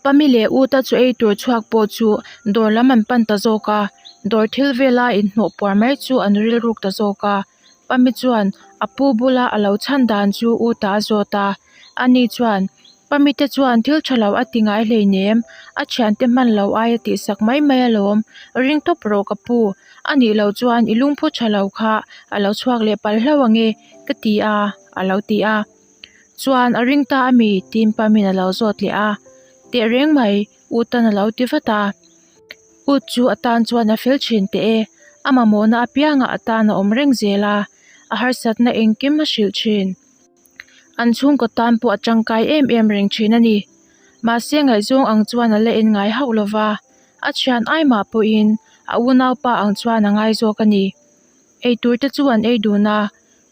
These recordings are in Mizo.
Pami leh Uta chu ei tur chhuak pawh chu dawr lam an pan ta zawk a, dawr thil vela inhnawh puar mai chu an rilruk ta zawk a. Pami chuan a pu bula a lo chhan dan chu Uta a zawt a, ani chuan, Pami te chuan thil tha lo a ti ngai hleinem, a thiante hman lo ai a tihsak mai mai alawm, ring tawp rawh ka pu, a nih loh chuan i lungphu tha lo kha a lo chhuak leh palh hlauh ang e, ka ti a, a lo ti a. Chuan a ring ta a mi? tiin Pamin a lo zawt leh a. Tehreng mai, Utan a lo ti vat a. Ut chu a tan chuan a fel thin teh e, a mamawhna apiangah a tan a awm reng zel a, a harsatna engkim a hrilh thin. An chhungkaw tan pawh a tangkai em em reng thin a ni. Mahse ngaihzawng ang chuan a la en ngai hauh lo va, a thian ai mah pawhin a unaupa ang chuan a ngai zawk a ni. Eitur te chu an ei dun a,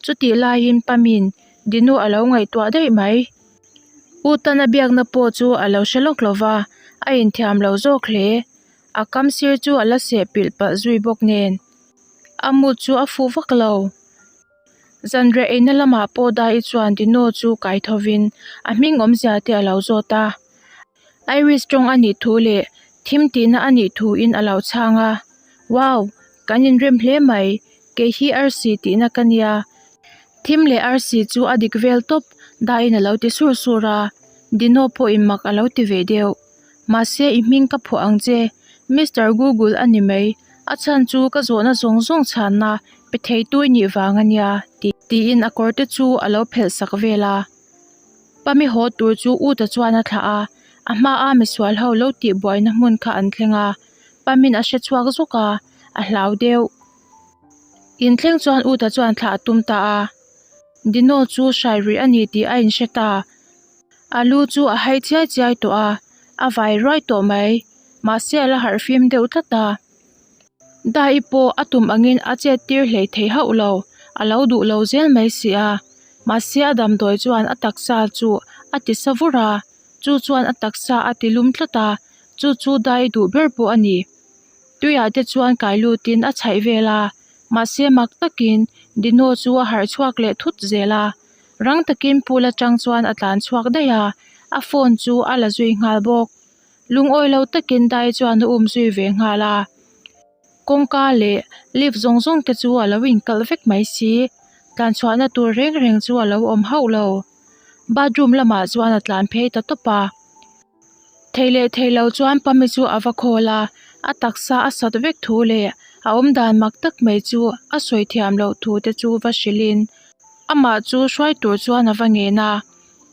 chutih laiin Pamin Dinu a lo ngaihtuah daih mai. U Tana biakna pawh chu a lo hre lawk lo va, a inthiam lo zawk hle. A kam sir chu a la seh pilh palh zui bawk nen a mut chu a fuh vak lo. Zanriah eina lamah pawh Dai chuan Dino chu kai thovin a hming awmzia te a lo zawt a. Irish tawng a nih thu leh thim tihna a nih thuin a lo chhang a. Wow! Kan inrem hle mai, kei hi arsi tihna ka nia. Thim leh arsi chu a dik vel tawp, Daiin a lo ti sur sur a. Dino pawhin mak a lo ti ve deuh. Mahse i hming ka phuah ang che, Mister Google a ni mai, a chhan chu ka zawhna zawng zawng chhanna pe thei tui nih vang a nia, tiin a kawr te chu a lo phelh sak vel a. Pami haw tur chu Uta chuan a thlah a, a hmaa misual ho lo tih buaina hmun kha an thleng a, Pamin a hre chhuak zawk a, a hlau deuh. Inthleng chuan Uta chuan thlah a tum ta a, Dino chu hrai ruih a ni tih a inhre ta. A lu chu a hai chiai chiai tawh a, a vai ruai tawh mai. Mahse a la harh fim deuh tlat a. Dai pawh a tum angin a chet tir hlei thei hauh lo, a lo duh lo zel mai si a. Mahse a damdawi chuan a taksa chu a ti sa vur a, chu chuan a taksa a ti lum tlat a, chu chu dai duh ber pawh a ni. Tuiah te chuan kai lutin a chhaih vel a, mahse mak takin Dino chu a harh chhuak leh thut zel a. Rang takin pool atang chuan a tlan chhuak daih a, a phone chu a la zui nghal bawk. Lungawi lo takin dai chuan a um zui ve nghal a. Kawngka leh lift zawng zawng te chu a lo inkalh vek mai si. Tlan chhuahna tur reng reng chu a lo awm hauh lo. Bathroom lamah chuan a tlan phei ta tawp a. Thei leh thei lo chuan Pami chu a va khawl a, a taksa a sat vek thu leh a awmdan mak tak mai chu a sawi thiam loh thu te chu va hrilhin amah chu hruai tur chuan a va ngen a,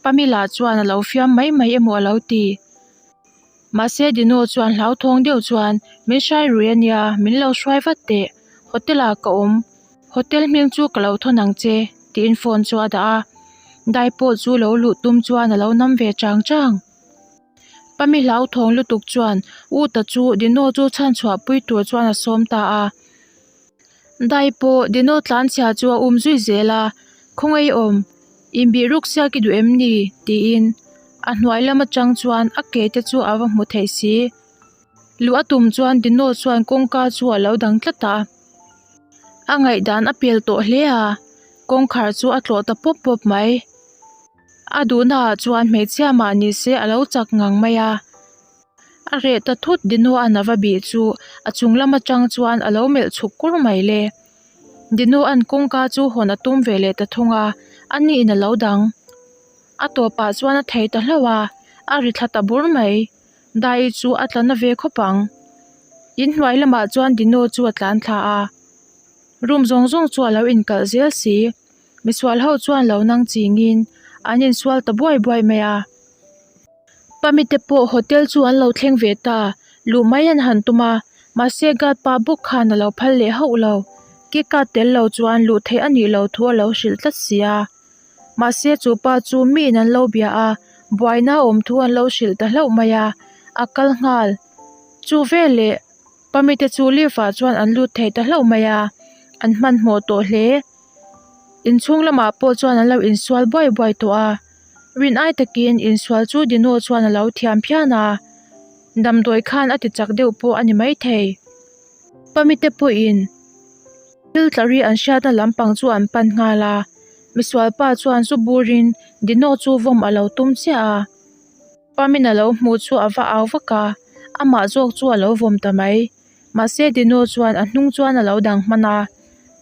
Pami lah chuan a lo fiam mai mai emaw a lo ti. Mahse Dino chuan hlauthawng deuh chuan min hrai rui a nia, min lo hruai vat teh, hotel ah ka awm, hotel hming chu ka lo thawn ang che tiin phone chu a dah a, dai pawh chu lo luh tum chuan a lo nam ve chang chang. Pami hlauthawng lutuk chuan U ta chu Dino chu chhanchhuah pui tur chuan a sawm ta a. Dai pawh Dino tlanchhia chu a um zui zel a, Khawngaih awm, inbih ruk siak i duh em ni? tiin a hnuai lam atang chuan a ke te chu a va hmu thei si. Luh a tum chuan Dino chuan kawngka chu a lo dang tlat a. A ngaihdan a pel tawh hle a, kawngkhar chu a tlawh ta pawp pawp mai. A duhnaah chuan hmeichhia mah ni se a lo chak ngang mai a. A reh ta thut Dino a nava bih chu a chung lam atang chuan a lo melh chhuk kur mai le. Dino an kawngka chu hawn a tum ve leh ta thung a, a niin a lo dang. A tawpah chuan a thei ta hlauh a, a ri thla ta bur mai. Dai chu a tla na ve khawp ang. In hnuai lamah chuan Dino chu a tlan thla a. Room zawng zawng chu a lo inkalh zel si. Misual ho chuan lo nang chingin an insual ta buai buai mai a. Pami te pawh hotel chu an lo thleng ve ta, luh mai an han tum a, mahse guard pa bawk khan a lo phal leh hauh lo. Key card tel lo chuan luh theih a nih loh thu a lo hrilh tlat si a. Mahse chu pa chu miin an lo bia a, buaina a awm thu an lo hrilh ta hlauh mai a, a kal nghal. Chu veleh Pami te chu lift ah chuan an lut thei ta hlauh mai a, an hmanhmawh tawh hle. Inchhung lamah pawh chuan an lo insual buai buai tawh a, rin ai takin insual chu Dino chuan a lo thiam phian a, damdawi khan a ti chak deuh pawh a ni maithei. Pami te pawhin thil tla ri an hriatna lampang chu an pan nghal a, misualpa chuan zu burin Dino chu vawm a lo tum chiah a. Pamin a lo hmuh chu a va au vak a, amah zawk chu a lo vawm ta mai. Mahse Dino chuan a hnung chuan a lo dang hman a,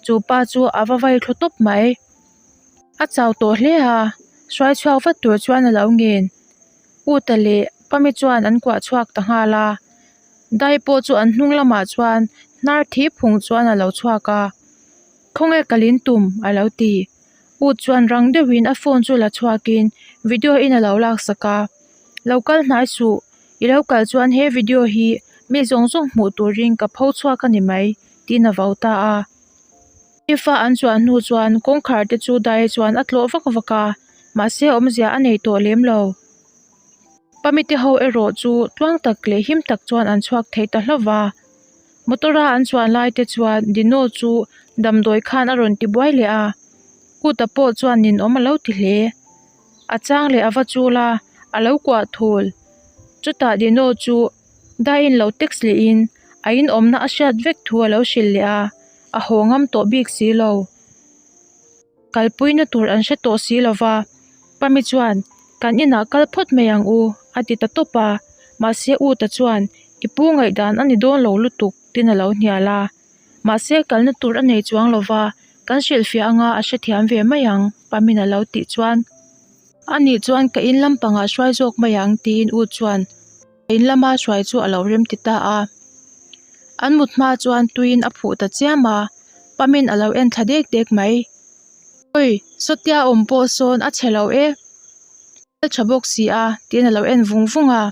chu pa chu a va vai thlu tawp mai. A chau tawh hle a, hruai chhuak vat tur chuan a lo ngen. Uta leh Pami chuan an kuah chhuak ta nghal a, Dai pawh chu an hnung lamah chuan hnar thip phung chuan a lo chhuak a, Khawnge ka lin tum? a lo ti. Ut chuan rang deuhin a phone chu la chhuakin video in a lo laksak a, Lo kal hnai suh, i lo kal chuan he video hi mi zawng zawng hmuh turin ka pho chhuak a ni mai, tiin a vau ta a. Ifa an chuan hnu chuan kawngkhar te chu dai chuan a tlawh vak vak a, mahse awmzia a nei tawh lem lo. Pamite ho erawh chu tluang tak leh him tak chuan an chhuak thei ta hlauh va. Motor a an chuan lai te chuan Dino chu damdawi khan a rawn ti buai leh a, Kuta pawh chuan ninawm a lo ti hle. A chang leh a va chul a, a lo kuah thul. Chutah Dino chu daiin lo text lehin a inawmna a hriat vek thu a lo hrilh leh a, a haw ngam tawh bik si lo. Kalpuina tur an hre tawh si lo va, Pami chuan, Kan inah kal phawt mai ang u, a ti ta tawp a. Mahse Uta chuan, I pu ngaihdan a ni dawn lo lutuk, tiin a lo hnial a. Mahse kalna tur a nei chuang lo va, kan hrilhfiah anga a hrethiam ve mai ang, Pami'n a lo tih chuan. Anih chuan ka in lampangah hruai zawk mai ang, tiin Ut chuan a in lama hruai chu a lo rem ti ta a. An mut hma chuan tuiin a phuh ta chiam a, Pamin a lo en thla dek dek mai. Awi, sawtia awm pawh sawn a chhe lo e, a tha bawk si a, tiin a lo en vung vung a.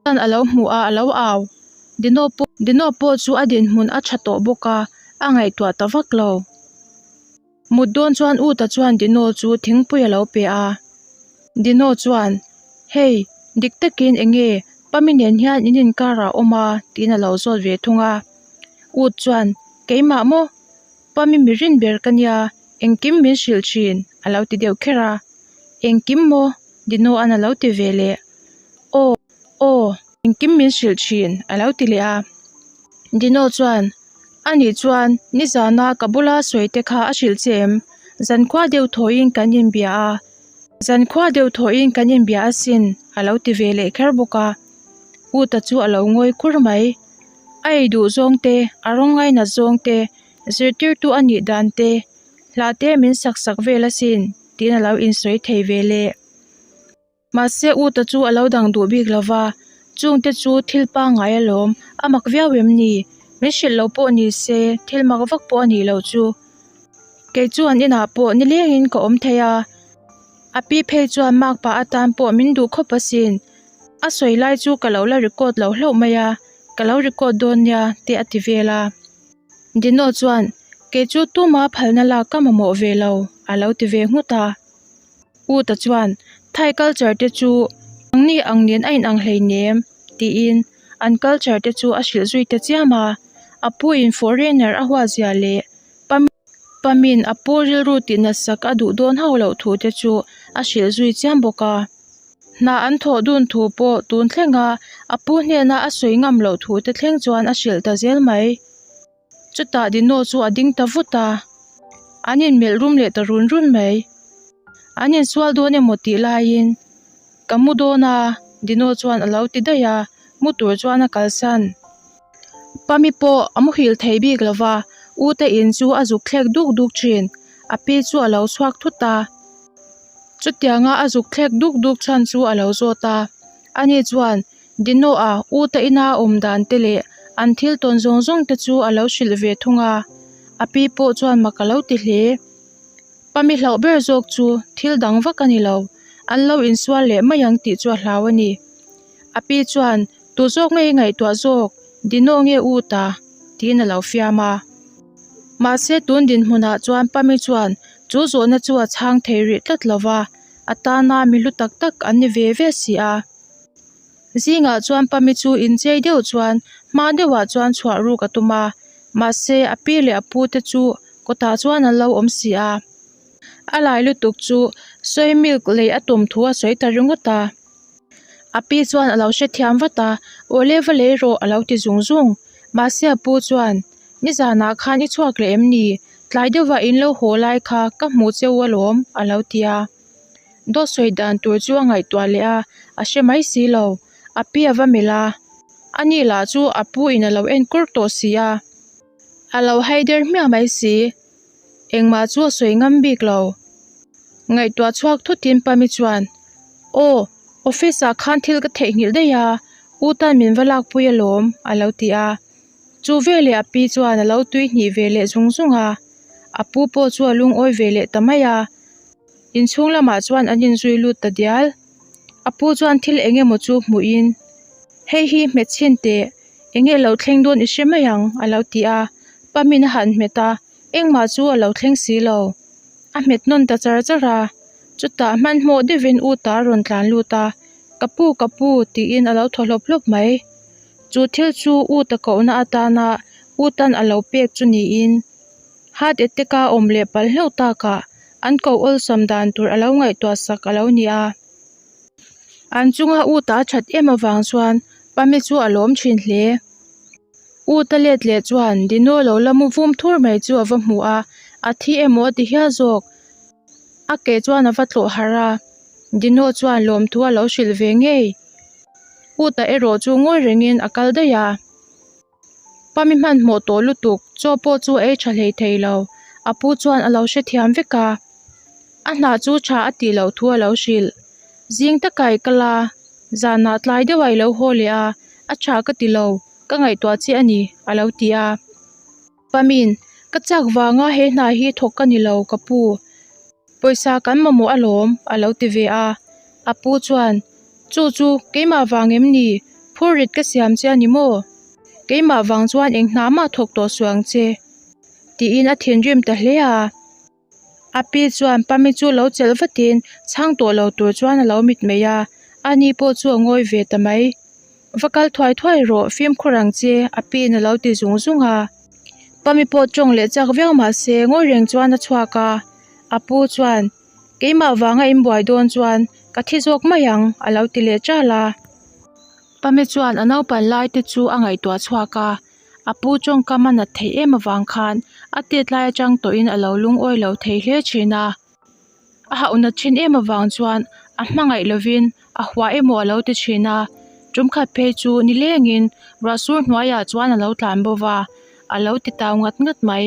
Chuan a lo hmuh a, a lo au. Dino pawh Dino pawh chu a dinhmun a tha tawh bawk a, a ngaihtuah ta vak lo. Mut dawn chuan Uta chuan Dino chu thingpui a lo pe a. Dino chuan, Hei, dik takin eng nge Pami nen hian in inkar ah awm a? tiin a lo zawt ve thung a. Ut chuan, Keimah maw? Pami mi rin ber ka nia, engkim min hrilh thin, a lo ti deuh kher a. Engkim maw? Dino an a lo ti ve leh. Aw, aw, engkim min hrilh thin, a lo ti leh a. Dino chuan, Anih chuan nizana ka bula sawi te kha a hrilh che em? Zankhua deuh thawhin kan inbia a, zankhua deuh thawhin kan inbia asin, a lo ti ve leh kher bawk a. Uta chu a lo ngawi kur mai. A ei duh zawng te, a rawng ngainat zawng te, zirtirtu a nih dan te, hla te min sak sak vel asin, tiin a lo insawi thei ve leh. Mahse Uta chu a lo dang duh bik lo va, chungte chu thil pangngai alawm, a mak viau em ni? Min hrilh lo pawh ni se, thil mak vak pawh a nih loh chu. Kei chuan inah pawh nilengin ka awm thei a, a pi phei chuan mak pah atan pawh min duh khawp asin. A sawi lai chu ka lo la record lo hlauh mai a, ka lo record dawn nia te a ti vel a. Dino chuan, Kei chu tuma phalna lak ka mamawh ve lo, a lo ti ve nghut a. Uta chuan, Thai culture te chu nangni ang nen a inang hleinem, tiin an culture te chu a hrilh zui ta chiam a. A pu in foreigner a huat zia leh Pamin a pu rilru tih natsak a duh dawn hauh loh thu te chu a hrilh zui chiam bawk a. Hna an thawh dun thu pawh tun thlenga a pu hnena a sawi ngam loh thu te thleng chuan a hrilh ta zel mai. Chutah Dino chu a ding ta vut a, an inmelh rum leh ta run run mai. An insual dawn emaw tih laiin ka mu dawn a, Dino chuan a lo ti daih a, mu tur chuan a kalsan. Pami pawh a muhil thei bik lo va, U te in chu a zuk thlek duk duk thin. A pi chu a lo chhuak thut a, chutianga a zuk thlek duk duk chhan chu a lo zawt a. Ani chuan Dino-a U te ina awm dan te leh an thil tawn zawng zawng te chu a lo hrilh ve thung a, a pi pawh chuan mak a lo ti hle. Pami hlauh ber zawk chu thil dang vak a ni lo, an lo insual leh mai ang tih chu a hlau a ni. A pi chuan, Tu zawk nge i ngaihtuah zawk? Dino nge u ta? tiin a lo fiam a. Mahse tun dinhmunah chuan Pami chuan chu zawhna chu a chhang thei rih tlat lo va, a tana mi hlu tak tak an ni ve ve si a. Zingah chuan Pami chu inchei deuh chuan hma deuhah chuan chhuah ruk a tum a, mahse a pi leh a pu te chu kawtah chuan an lo awm si a. A lai lutuk chu soy milk lei a tum thu a sawi ta ringawt a. A pi chuan a lo hrethiam vat a, Awle va lei rawh a lo ti zung zung. Mahse a pu chuan, Nizanah khan i chhuak leh em ni? Tlai deuhah in lo haw lai kha ka hmuh che u alawm a lo ti a. Dawt sawi dan tur chu a ngaihtuah leh a, a hre mai si lo. A pi a va melh a, ani lah chu a pu in a lo en kur tawh si a. A lo hai der hmiah mai si. Engmah chu a sawi ngam bik lo. Ngaihtuah chhuak thutin Pami chuan, Aw, office ah khan thil ka theihnghilh daih a, u tan min va lakpui alawm, a lo ti a. Chu veleh a pi chuan a lo tui hnih ve leh zung zung a, a pu pawh chu a lungawi ve leh ta mai a. Inchhung lamah chuan an inzui lut ta dial. A pu chuan thil eng emaw chu hmuhin, Hei hi hmet chhin teh, eng nge lo thleng dawn i hre mai ang, a lo ti a. Pamin a han hmet a, engmah chu a lo thleng si lo. A hmet nawn ta char char a, chutah hmanhmawh deuhin u ta a rawn tlan lut a, Ka pu, ka pu, tiin a lo thaw hlawp hlawp mai. Chu thil chu u ta kohna atana u tan a lo pek chu niin heart attack a awm leh palh hlauh takah an ko awlsam dan tur a lo ngaihtuah sak a lo ni a. An chunga u ta that em avang chuan Pami chu a lawm thin hle. U ta let leh chuan Dino lo la mu vum thur mai chu a va hmu a, a thi emaw a ti hial zawk. A ke chuan a va tlawh harh a, Dino chuan lawmthu a lo hrilh ve ngei. Uta erawh chu ngawi rengin a kal daih a. Pami hmanhmawh tawh lutuk, chaw pawh chu a ei tha hlei thei lo. A pu chuan a lo hrethiam vek a. A hna chu tha a tih loh thu a lo hrilh. Zing takah i kal a, zanah tlai deuhah i lo haw leh a, a tha ka ti lo, ka ngaihtuah chiah a ni, a lo ti a. Pamin, Ka chak vanga he hna hi thawk ka ni lo, ka pu. Pawisa kan mamawh alawm, a lo ti ve a. A pu chuan, Chu chu, keimah vang em ni? Phur rit ka siam che a ni maw? Keimah vang chuan eng hna mah thawk tawh suh ang che, tiin a thinrim ta hle a. A pi chuan Pami chu lo chelh vatin chhang tawh lo tur chuan a lo mit mai a, ani pawh chu a ngawi ve ta mai. Va kal thuai thuai rawh, fimkhur ang che, a piin a lo ti zung zung a. Pami pawh tawng leh chak viau mah se ngawi reng chuan a chhuak a, a pu chuan, Keimah vanga inbuai dawn chuan ka thi zawk mai ang, a lo ti leh ṭal a. Pami chuan a naupan lai te chu a ngaihtuah chhuak a. A pu tawngkam a nat theih em avang khan a tet lai atang tawhin a lo lungawi lo thei hle thin a. A hauh nat thin em avang chuan a hmangaih lovin a huah emaw a lo ti thin a. Tum khat phei chu nilengin ruah sur hnuaiah chuan a lo tlan bo va, a lo ti tau ngat ngat mai.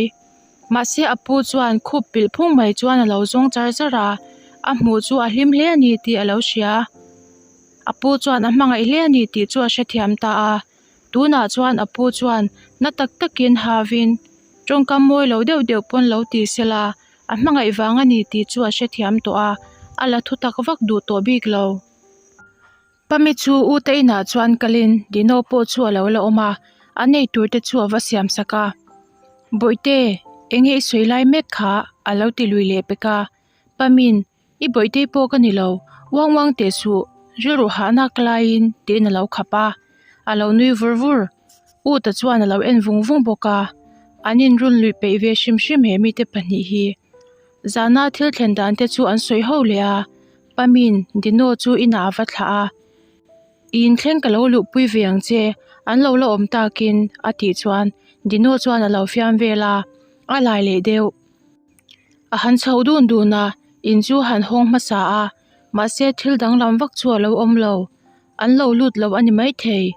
Mahse a pu chuan khup pilh phung mai chuan a lo zawng char char a, a hmuh chu a hlim hle a ni tih a lo hria. A pu chuan a hmangaih hle a ni tih chu a hrethiam ta a. Tunah chuan a pu chuan na tak takin havin tawngkam mawi lo deuh deuh pawn lo ti sela, a hmangaih vang a ni tih chu a hrethiam tawh a, a la thu tak vak duh tawh bik lo. Pami chu U te inah chuan kalin Dino pawh chu a lo la awm a, a nei tur te chu a va siam sak a. Bawihte, enge i sawi lai mek kha? a lo ti lui leh pek a. Pamin, I bawihte pawh ka ni lo, uang uang teh suh, rilru hahna ka laiin tiin a lo khap a, a lo nui vur vur. U ta chuan a lo en vung vung bawk a, an inrun luih peih ve hrim hrim he mite pahnih hi. Zana thil thlen dan te chu an sawi ho leh a, Pamin Dino chu inah a va thlah a, I inthleng ka lo luhpui ve ang che, an lo la awm takin a tih chuan Dino chuan a lo fiam vel a, a lai leh deuh. A han chho dun dun a, in chu han hawng hmasa a, mahse thil danglam vak chu a lo awm lo. An lo lut lo a ni maithei.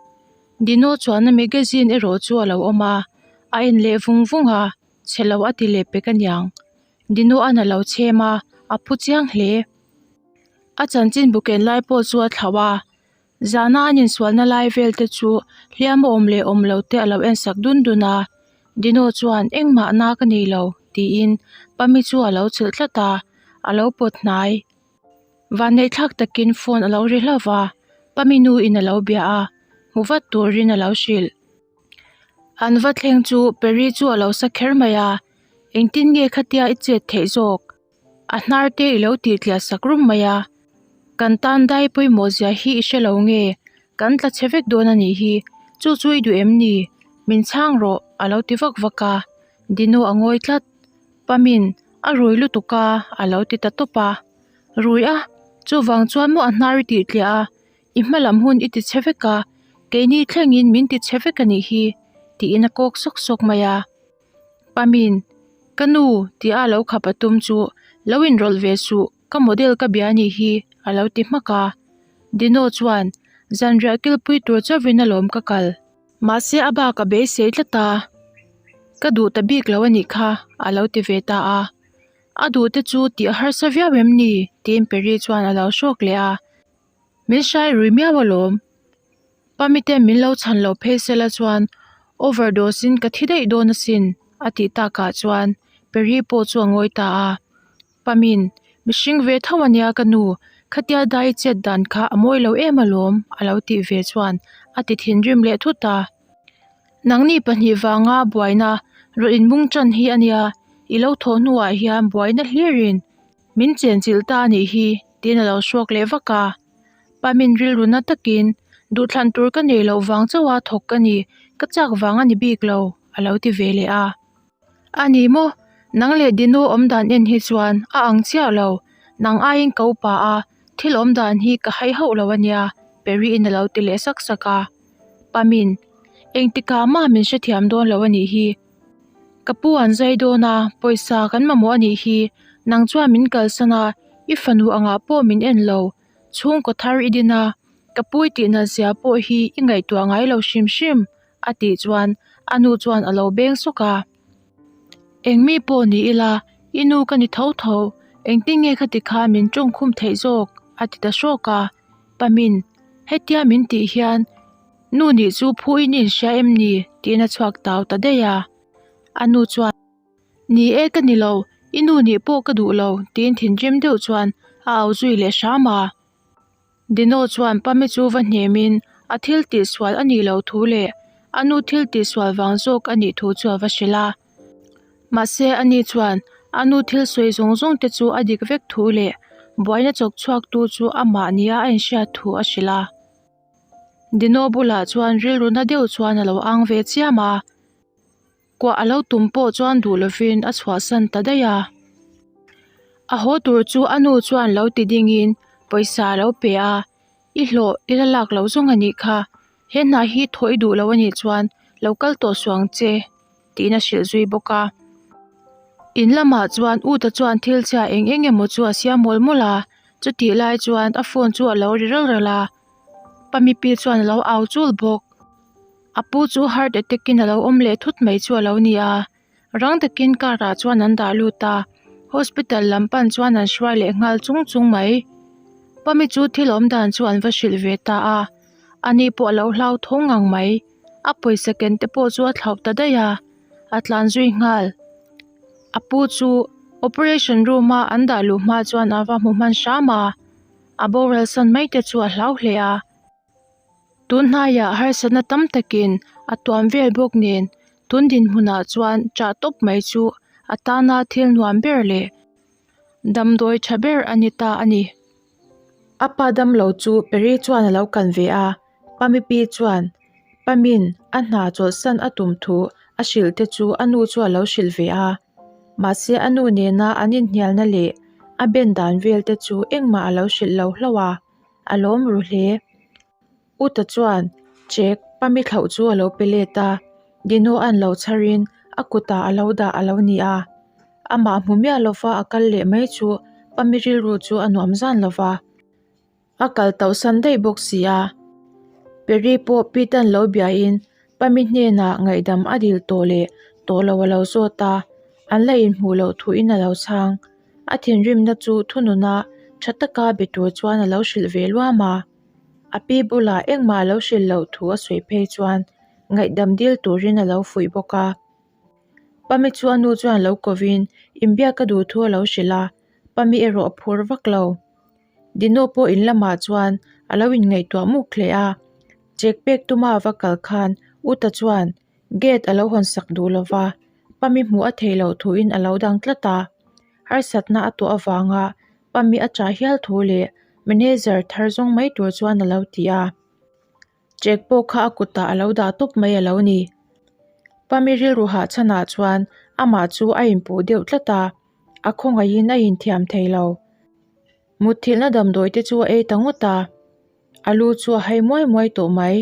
Dino chuanna magazine erawh chu a lo awm a, a en leh vung vung a, chhe lo a ti leh pek aniang. Dino an a lo chhem a, a phu chiang hle. A chanchin bu ken lai pawh chu a thlauh a, Zana an insualna lai vel te chu hliam a awm leh awm lo te a lo en sak dun dun a, Dino chuan engmah na ka nei lo tiin Pami chu a lo chilh tlat a, a lo pawt hnai. Vanneihthlak takin phone a lo ri hlauh va, Pami nu in a lo bia a, hmu vat turin a lo hrilh. An va thleng chu Perry chu a lo sa kher mai a, Engtin nge khatia i chet theih zawk? A hnar te i lo tih tliah sak rum mai a, kan tan dai pawimawh zia hi i hre lo nge, kan tla chhe vek dawn a nih hi, chu chu i duh em ni? Min chhang rawh a lo ti vak vak a, Dino a ngawi tlat. Pamin a rui lutuk a a lo ti ta tawp a, Rui a, chuvang chuan maw a hnar i tih tliah a, i hma lam hun i ti chhe vek a, keini thlengin min ti chhe vek a nih hi tiin a kawk sawk sawk mai a. Pamin, Ka nu, tia a lo khap a tum chu, Lo inrawlh ve suh, Ka model ka bia anih hi, a lo ti hmak a. Dino chuan, Zanriah kilpui tur chauhin alawm ka kal. Mahse a bak a beisei tlat a, ka duh ta bik lo anih kha, a lo ti ve ta a. A duh te chu tih a harsa viau em ni? tiin Peri chuan a lo hrawk leh a. Min hrai rui miau alawm. Pamite min lo chhan lo phei sela chuan overdose in ka thi daih dawn asin, a tih takah chuan Peri pawh chu a ngawi ta a. Pamin, mihring ve tho ania ka nu, khatia dai chet dan kha a mawi lo em alawm, a lo tih ve chuan a ti thinrim leh thut a. Nangni pahnih vanga buaina rawn inbung tan hi ania, i lo thawh hnuah hian buaina hlirin min chenchilh ta anih hi, tiin a lo hruak leh vak a. Pamin rilru na takin, Duhthlan tur ka nei loh vang chauha thawk ka ni, ka chak vang a ni bik lo, a lo ti ve leh a. A ni maw? Nang leh Dino awmdan en hi chuan a ang chiah lo. Nang aiin ka upa a, thil awmdan hi ka hai hauh lo a nia, Perry-in a lo ti leh sak sak a. Pamin, Engtikah mah min hrethiam dawn lo a nih hi. Ka pu an zai dawn a, pawisa kan mamawh a nih hi. Nang chuan min kalsan a, i fanu angah pawh min en lo. Chhungkaw thar i din a, ka pu i tih zia pawh hi i ngaihtuah ngai lo hrim hrim. A tih chuan a nu chuan a lo beng sawk a. Engmi pawh ni ila, i nu ka ni tho tho, engtin nge khati kha min tawngkhum theih zawk? a ti ta hrawk a. Pamin, hetia min tih hian nu nih chu phuin i inhria em ni? tiin a chhuak tau ta daih a. A nu chuan, Ni e ka ni lo, i nu nih pawh ka duh lo, tiin thinrim deuh chuan a au zui leh hram a. Dino chuan Pami chu va hnemin a thil tihsual a nih loh thu leh a nu thil tihsual vang zawk a nih thu chu a va hrilh a. Mahse ani chuan a nu thil sawi zawng zawng te chu a dik vek thu leh buaina chawk chhuak tu chu amah nia a inhriat thu a hrilh a. Dino bulah chuan rilru na deuh chuan a lo ang ve chiam a. Kuah a lo tum pawh chuan duh lovin a chhuahsan ta daih a. A haw tur chu a nu chuan lo ti dingin pawisa a lo pe a, I hlawh i la lak loh zawng a nih kha, he hna hi thaw i duh lo a nih chuan lo kal tawh suh ang che tiin a hrilh zui bawk a. In lamah chuan Uta chuan thil chhia eng eng emaw chu a siam mawlh mawlh a, chutih lai chuan a phone chu a lo ri ral ral a, Pamipi chuan a lo au chul bawk. A pu chu heart attack in a lo awm leh thut mai chu a lo ni a, rang takin car ah chuan an dah lut a, hospital lam pan chuan an hruai leh nghal chung chung mai. Pami chu thil awm dan chu an va hrilh ve ta a, ani pawh a lo hlau thawng ngang mai, a pawisa ken te pawh chu a thlauh ta daih a, a tlan zui nghal. A pu chu operation room a an dah luh hma chuan a va hmu hman hram a, a boral san mai te chu a hlau hle a. Tun hnaiah harsatna tam takin a tuam vel bawk nen tun dinhmunah chuan chah tawp mai chu a tana thil nuam ber leh damdawi tha ber a ni ta a ni. A pa damlo chu Peri chuan a lo kan ve a, Pamipi chuan Pamin a hna chawlhsan a tum thu a hrilh te chu a nu chu a lo hrilh ve a, mahse a nu nena an inhnialna leh a ben dan vel te chu engmah a lo hrilh lo hlauh a. A lawm ru hle. Uta chuan check Pami thlauh chu a lo pe let a, Dino an lo chharin a kutah a lo dah a lo ni a. Amah hmu miah lova a kal leh mai chu Pami rilru chu a nuam zan lova. A kal tauhsan daih bawk si a. Peri pawh Pete-a'n lo biain Pami hnenah ngaihdam a dil tawh leh tawh lo a lo zawt a, an la inhmuh loh thuin a lo chhang. A thinrimna chu thununa tha taka be tur chuan a lo hrilh ve luam a. A pi bulah engmah a lo hrilh loh thu a sawi phei chuan ngaihdam dil turin a lo fuih bawk a. Pami chu a nu chuan lo kovin inbiak a duh thu a lo hrilh a, Pami erawh a phur vak lo. Dino pawh in lamah chuan a lo inngaihtuah muk hle a. Check pek tuma a va kal khan Uta chuan Gate a lo hawn sak duh lo va, Pami hmuh a theih loh thuin a lo dang tlat a. Harsatna a tawh avanga Pami a chah hial thu leh manager thar zawng mai tur chuan a lo ti a. Check pawh kha a kutah a lo dah tawp mai a lo ni. Pami rilru hahchhanah chuan amah chu a inpuh deuh tlat a, a khawngaihin a inthiam thei lo. Mutthilhna damdawi te chu a ei ta ngawt a, a lu chu a hai muai muai tawh mai.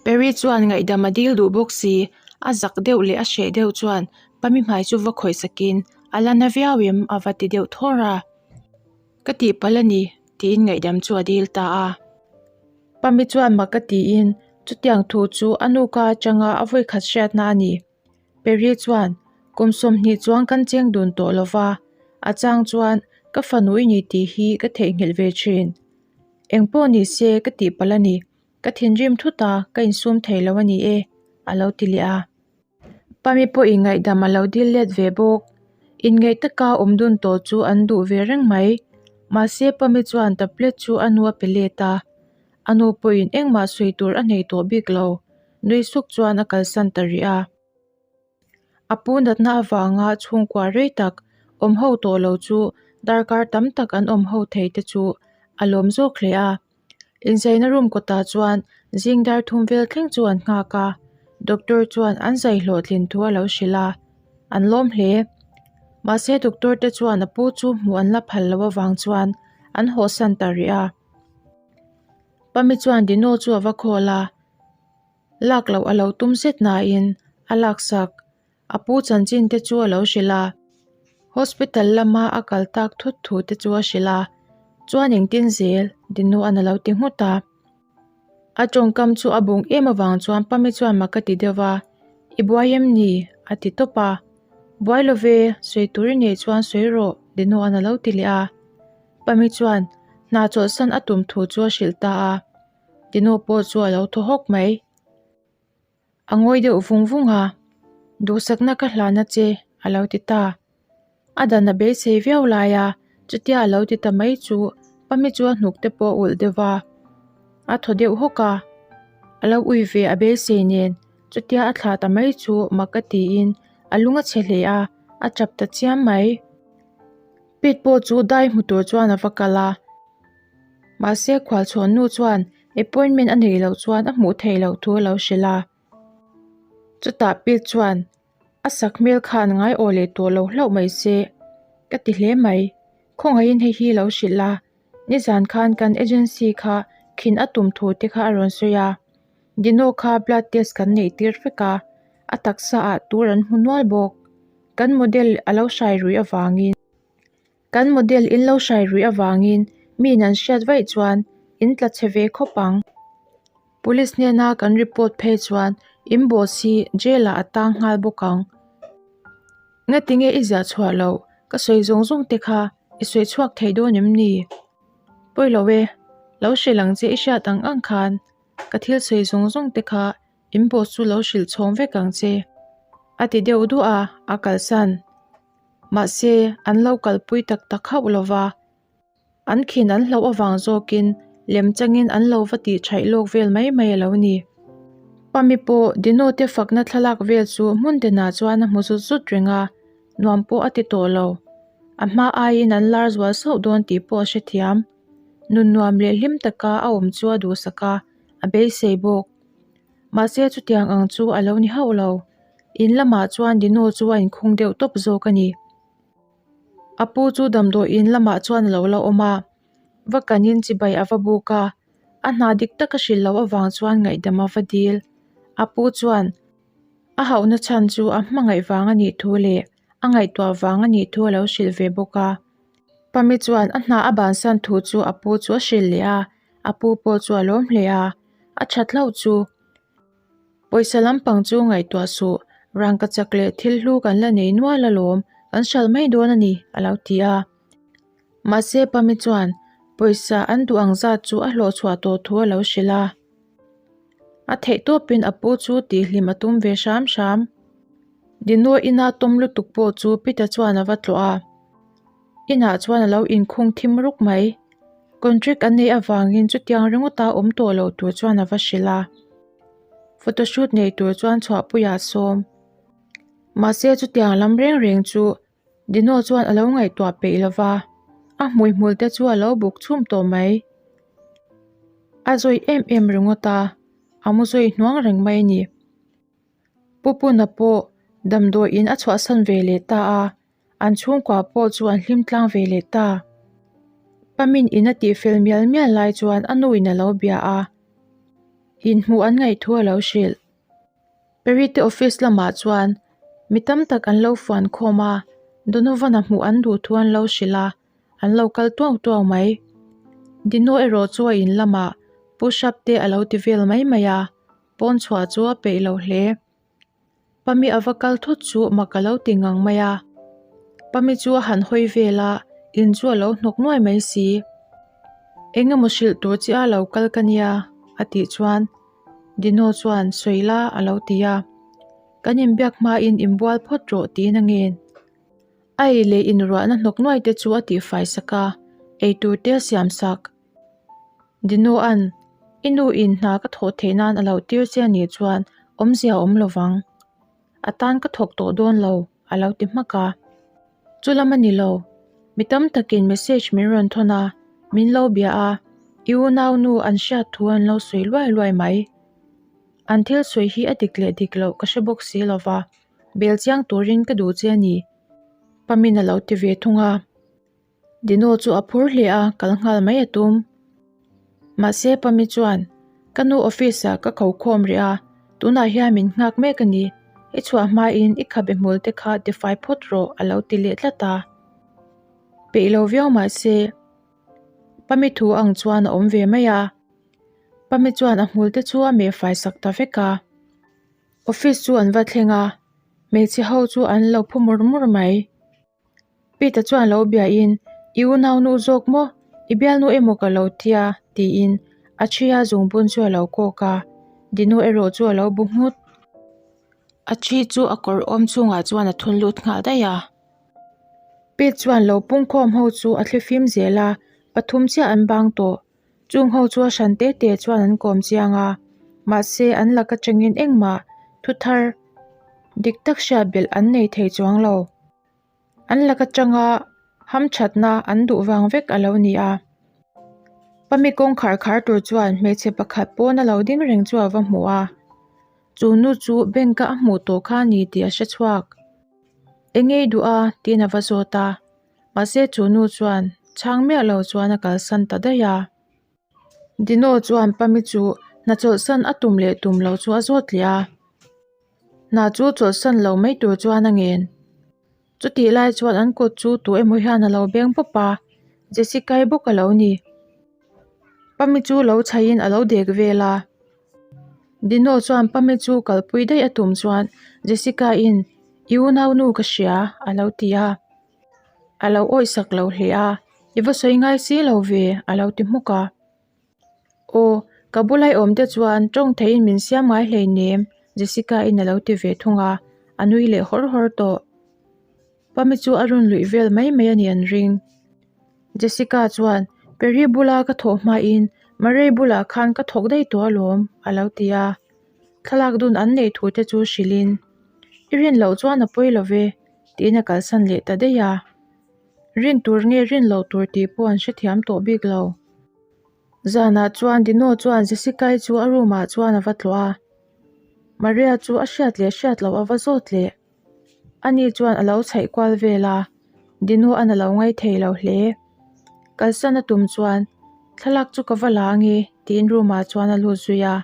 Perry chuan ngaihdam a dil duh bawk si, a zak deuh leh a hreh deuh chuan Pami hmai chu va khawih sakin a la na viau em a va ti deuh thawr a. Ka tihpalh a ni, tiin ngaihdam chu a dil ta a. Pami chuan mak a tiin chutiang thu chu a nu ka atanga a vawikhat hriatna a ni. Perry chuan, Kum 20 chuang kan cheng dun tawh lo va, a chang chuan ka fanu i ni tih hi ka theihnghilh ve thin. Eng pawh ni se ka tihpalh a ni, ka thinrim thut a, ka insum thei lo a ni e, a lo ti leh a. Pami pawhin ngaihdam a lo dil let ve bawk. Inngeih taka awm dun tawh chu an duh ve reng mai. Mahse Pami chuan tablet chu a nu a pe let a. A nu pawhin engmah sawi tur a nei tawh bik lo. Nui suk chuan a kalsan ta rih a. A pu natna avanga chhungkua rei tak awm ho tawh lo chu darkar tam tak an awm ho thei te chu a lawm zawk hle a. Inzaina room kawtah chuan zing dar thum vel thleng chu an nghak a, doctor chuan an zai hlawhtlin thu a lo hrilh a, an lawm hle. Mahse doctor te chuan a pu chu hmuh an la phal loh avang chuan an hawhsan ta rih a. Pami chuan Dino chu a va call a, lak loh a lo tum zet nain a laksak. A pu chanchin te chu a lo hrilh a, hospital lama a kal tak thut thu te chu a hrilh a, chuan engtin zel Dinuan a lo ti nghut a. A tawngkam chu a bung em avang chuan Pami chuan mak a ti deuh a, I buai em ni? a ti tawp a. Buai lo ve, sawi tur i neih chuan sawi rawh Dinuan a lo ti leh a. Pami chuan hna chawlhsan a tum thu chu a hrilh ta a, Dinu pawh chu a lo thaw hawk mai. A ngawi deuh vung vung a, Duhsakna ka hlan a che, a lo ti ta. A dan a beisei viau lai a, chutia a lo ti ta mai chu Pami chu a hnuk te pawh a ulh deuh va. A thaw deuh hawk a, a lo ui ve a beisei nen chutia a thlah ta mai chu mak a tiin a lung a chhe hle a, a chap ta chiam mai. Pete pawh chu dai hmu tur chuan a va kal a. Mahse khualchhawn nu chuan appointment a neih loh chuan a hmuh theih loh thu a lo hrilh a. Chutah Pete chuan a sak hmel khan ngai aw leh tawh lo hlauh mai se ka ti hle mai. Khawngaihin hei hi lo hrilh a, nizan khan kan agency kha khin a tum thu te kha a rawn sawi a. Dino kha blood test kan neih tir vek a, a taksa ah tur an hmu nual bawk. Kan model a lo hrai rui avangin. Kan model in lo hrai ruih avangin miin an hriat vaih chuan in tla chhe ve khawp ang. Police hnena kan report phei chuan in boss hi jail ah a tang nghal bawk ang. Ngatinge i ziah chhuah loh, ka sawi zawng zawng te kha i sawi chhuak thei dawn em ni? Pawi lo e, lo hrilh ang che i hriat ang ang khan ka thil sawi zawng zawng te kha in boss chu lo hrilh chhawng vek ang che. A ti deuh duah a, a kalsan. Mahse, an lo kalpui tak tak hauh lo va, an khin an hlauh avang zawkin lem changin an lo va tih thaih lawk vel mai mai a lo ni. Pami pawh Dino te fakna thlalak vel chu hmun denah chuan a hmu zut zut reng a, nuam pawh a ti tawh lo. A hma aiin an lar zual sauh dawn tih pawh a hrethiam. Nun nuam leh hlim taka a awm chu a duhsak a, a beisei bawk. Mahse chutiang ang chu a lo ni hauh lo. In lamah chuan Dino chu a inkhung deuh tawp zawk a ni. A pu chu damdawi in lamah chuan a lo la awm a, va kanin chibai a va buk a, a hna dik tak a hrilh loh avang chuan ngaihdam a va dil. A pu chuan a hauhna chhan chu a hmangaih vang a nih thu leh a ngaihtuah vang a nih thu a lo hrilh ve bawk a. Pami chuan a hna a bansan thu chu a pu chu a hrilh leh a, a pu pawh chu a lawm hle a, a that hlauh chu. Pawisa lampang chu ngaihtuah suh, rangkachak leh thil hlu kan la nei nual alawm, kan hralh mai dawn a ni, a lo ti a. Mahse Pami chuan pawisa an duh ang zat chu a hlawh chhuah tawh thu a lo hrilh a. A theih tawpin a pu chu tihhlim a tum ve hram hram. Dino ina tawm lutuk pawh chu Pita chuan a va tlawh a. Inah chuan a lo inkhung thim ruk mai. Contract an neih avangin chutiang ringawta awm tawh lo tur chuan a va hrilh a. Photoshoot nei tur chuan chhuahpuiah a sawm. Mahse chutiang lam reng reng chu Dino chuan a lo ngaihtuah peih lo va, a hmuihmul te chu a lo buk chhum tawh mai. A zawi em em ringawt a, a mu zawi hnuang reng mai a ni. Pu Puna pawh damdawiin a chhuahsan ve leh ta a. An chhungkua pawh chu an hlim tlang ve leh ta. Pamin in a tih fel mial mial lai chuan a nu in a lo bia a, inhmuh an ngaih thu a lo hrilh. Perry te office lamah chuan mi tam tak an lo fuan khawm a, Donovan-a hmuh an duh thu an lo hrilh a. An lo kal tuau tuau mai. Dino erawh chu a in lamah push up te a lo ti vel mai mai a, pawn chhuah chu a peih lo hle. Pami a va kal thut chu mak a lo ti ngang mai a. Pami chu a han hawi vel a, in chu a lo hnawk nuai mai si. Eng emaw hrilh tur chiah a lo kal ka nia a tih chuan Dino chuan sawi la a lo ti a. Kan inbiak hmain inbual phawt rawh tiin a ngen. A ei leh inruahna hnawk nuai te chu a tihfai sak a, eitur te a siam sak. Dinoa'n, I nu in hna ka thawh theih nan a lo tir che a nih chuan awmzia a awm lo vang. A tan ka thawk tawh dawn lo, a lo ti hmak a. Chu lam a ni lo. Mi tam takin message min rawn thawn a, min lo bia a, i unau nu an hriat thu an lo sawi luai luai mai. An thil sawi hi a dik leh dik loh ka hre bawk si lo va, bel chiang turin ka duh che a ni, Pamin a lo ti ve thung a. Dino chu a phur hle a, kal nghal mai a tum. Mahse Pami chuan, Ka nu office ah ka ko khawm rih a, tunah hian min nghak mek a ni. I chhuah hmain i khabe hmul te kha tifai phawt rawh a lo ti leh tlat a. Peih lo viau mahse Pami thu ang chuan a awm ve mai a. Pami chuan a hmul te chu a meh fai sak ta vek a. Office chu an va thleng a, hmeichhe ho chu an lo phu mur mur mai. Peter chuan lo biain, I unaunu zawk maw? I bialnu emaw ka lo tia? tiin a ṭhia zungbun chu a lo kawk a, Dino erawh chu a lo bu nghut. A ṭhi chu a kawr awm chhungah chuan a thun lut nghal daih a. Pete chuan lo pungkhawm ho chu a thlifim zel a, pathum chiah an bang tawh. Chung ho chu a hran te te chuan an kawm chiang a, mahse an lak atangin engmah thu thar dik tak hriat belh an nei thei chuang lo. An lak atanga hamthatna an duh vang vek a lo ni a. Pami kawngkhar khar tur chuan hmeichhe pakhat pawn a lo ding reng chu a va hmu a, chu nu chu bank a a hmuh tawh kha a ni tih a hre chhuak. Eng ei duh a? tiin a va zawt a. Mahse chu nu chuan chhang miah lo chuan a kalsan ta daih a. Dino chuan Pami chu hna chawlhsan a tum leh tum lo chu a zawt leh a. Hna chu chawlhsan lo mai tur chuan a ngen. Chutih lai chuan an kut chu tu emaw hian a lo beng pawp a, Jessica-i bawk a lo ni. Pami chu lo chhaihin a lo dek vel a. Dino chuan Pami chu kalpui daih a tum chuan Jessica-in I unaunu ka hria a lo ti a. A lo awihsak lo hle a, I va sawi ngai si lo ve a lo ti hmuk a. Aw, ka bula i awm te chuan tawng theihin min siam ngai hleinem Jessica-in a lo ti ve thung a, a nui leh hawr hawr tawh. Pami chu a rawn luih vel mai mai a ni an ring. Jessica chuan, Perry bula ka thawh hmain Murray bulah khan ka thawk daih tawh alawm, a lo ti a. Thlalak dun an neih thu te chu hrilhin, I rin loh chuan a pawi lo ve, tiin a kalsan leh ta daih a. Rin tur nge rin loh tur tih pawh an hrethiam tawh bik lo. Zanah chuan Dino chuan Jessica-i chu a room ah chuan a va tlawh a. Maria chu a hriat leh hriat loh a va zawt leh. Ani chuan a lo chhaih kual vel a, Dino an a lo ngaih thei lo hle. Kalsan a tum chuan, Thlalak chu ka va la ange, tiin room ah chuan a lut zui a.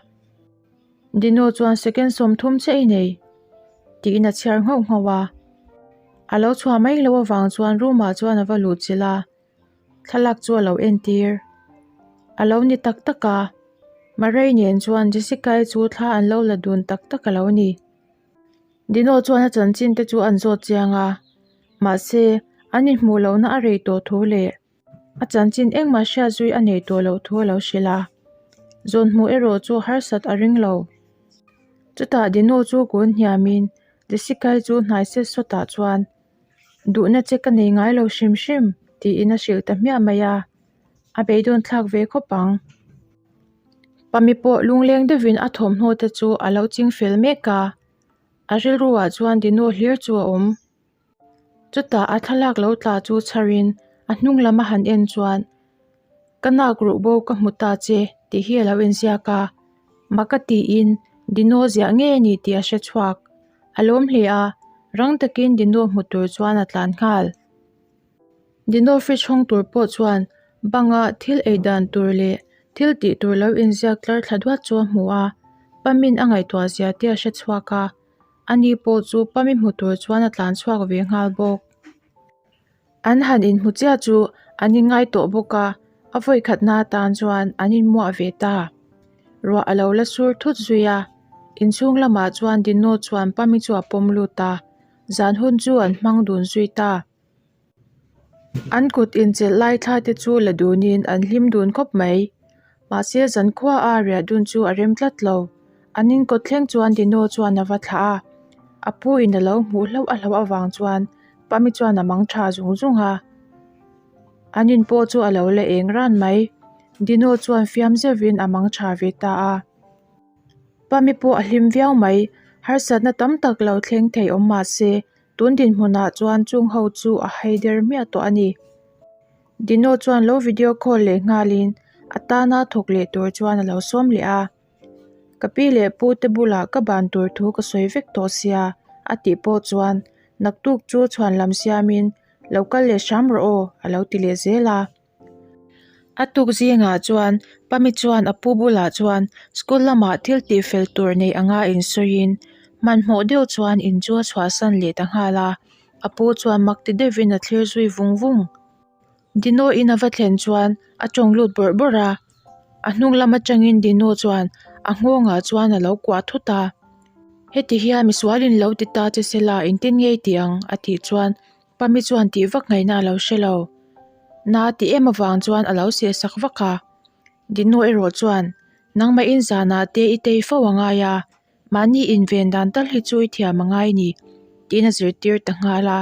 Dino chuan second 30 chiah i nei, tiin a chhiar nghauh nghauh a. A lo chhuah mai loh avang chuan room ah chuan a va luh chilh a, thlalak chu a lo entir. A lo ni tak tak a, Murray nen chuan Jessica-i chu thla an lo la dun tak tak a lo ni. Dino chuan a chanchin te chu an zawt chiang a, mahse an inhmuh lohna a rei tawh thu leh a chanchin engmah hriat zui a nei tawh loh thu a lo hrilh a. Zawn hmuh erawh chu harsat a ring lo. Chutah Dino chu kun hniamin Jessica-i chu hnai set sawtah chuan Duhna che ka nei ngai lo hrim hrim tiin a hrilh ta hmiah mai a, a beidawn thlak ve khawp ang. Pami pawh lungleng deuhin a thawmhnaw te chu a lo ching fel mek a, a rilru ah chuan Dino hlir chu a awm. Chutah a thlalak lo tla chu chharin a hnung lam a han en chuan Ka nak ruh bo ka hmu ta che tih hi a lo inziak a, maka tiin Dino ziah nge a ni tih a hre chhuak. A lawm hle a, rang takin Dino hmu tur chuan a tlan nghal. Dino fridge hawng tur pawh chuan banga thil ei dan tur leh thil tih tur lo inziak tlar thla duat chu a hmu a, Pamin a ngaihtuah zia te a hre chhuak a, ani pawh chu Pami hmu tur chuan a tlan chhuak ve nghal bawk. An han inhmu chiah chu An inngai tawh bawk a, a vawikhatna atan chuan an inmuah ve ta. Ruah a lo la sur thut zui a, inchhung lamah chuan Dino chuan Pami chu a pawm lut a, zan hun chu an hmang dun zui ta. An kut inchelh lai thla te chu la dunin an hlim dun khawp mai. Mahse zankhua a riah dun chu a rem tlat lo. An inkawt thleng chuan Dino chuan a va thlah a, a pu in a lo hmuh hlauh a hlauh avang chuan Pami chuan a mang tha zung zung a. An in pawh chu a lo la eng ran mai. Dino chuan fiam zeuhin a mang tha ve ta a. Pami pawh a hlim viau mai. Harsatna tam tak lo thleng thei awm mahse Tun dinhmunah chuan chung ho chu a hai der hmiah tawh a ni. Dino chuan lo video call leh nghalin a tana thawk leh tur chuan a lo sawm leh a. Ka pi leh pu te bulah ka ban tur thu ka sawi vek tawh sia a tih pawh chuan naktuk chu chhuan lam siamin lo kal leh hram rawh aw a lo ti leh zel a. A tuk zingah chuan Pami chuan a pu bulah chuan school lamah thil tih fel tur nei anga insawiin hmanhmawh deuh chuan in chu a chhuahsan leh ta nghal a, a pu chuan mak ti deuhin a thlir zui vung vung. Dino in a va thlen chuan a tawng lut bawrh bawrh a, a hnung lam atangin Dino chuan a nghawngah chuan a lo kuah thut a, Heti hian misualin lo ti ta che sela engtin ngei tih ang? a tih chuan Pami chuan tih vak ngaihna a lo hre lo. Na tih em avang chuan a lo seh sak vak a. Dino erawh chuan, Nangmah in zanah te i tei fo a ngai a, mahni inven dan tal hi chu i thiam a ngai ni, tiin a zirtir ta nghal a.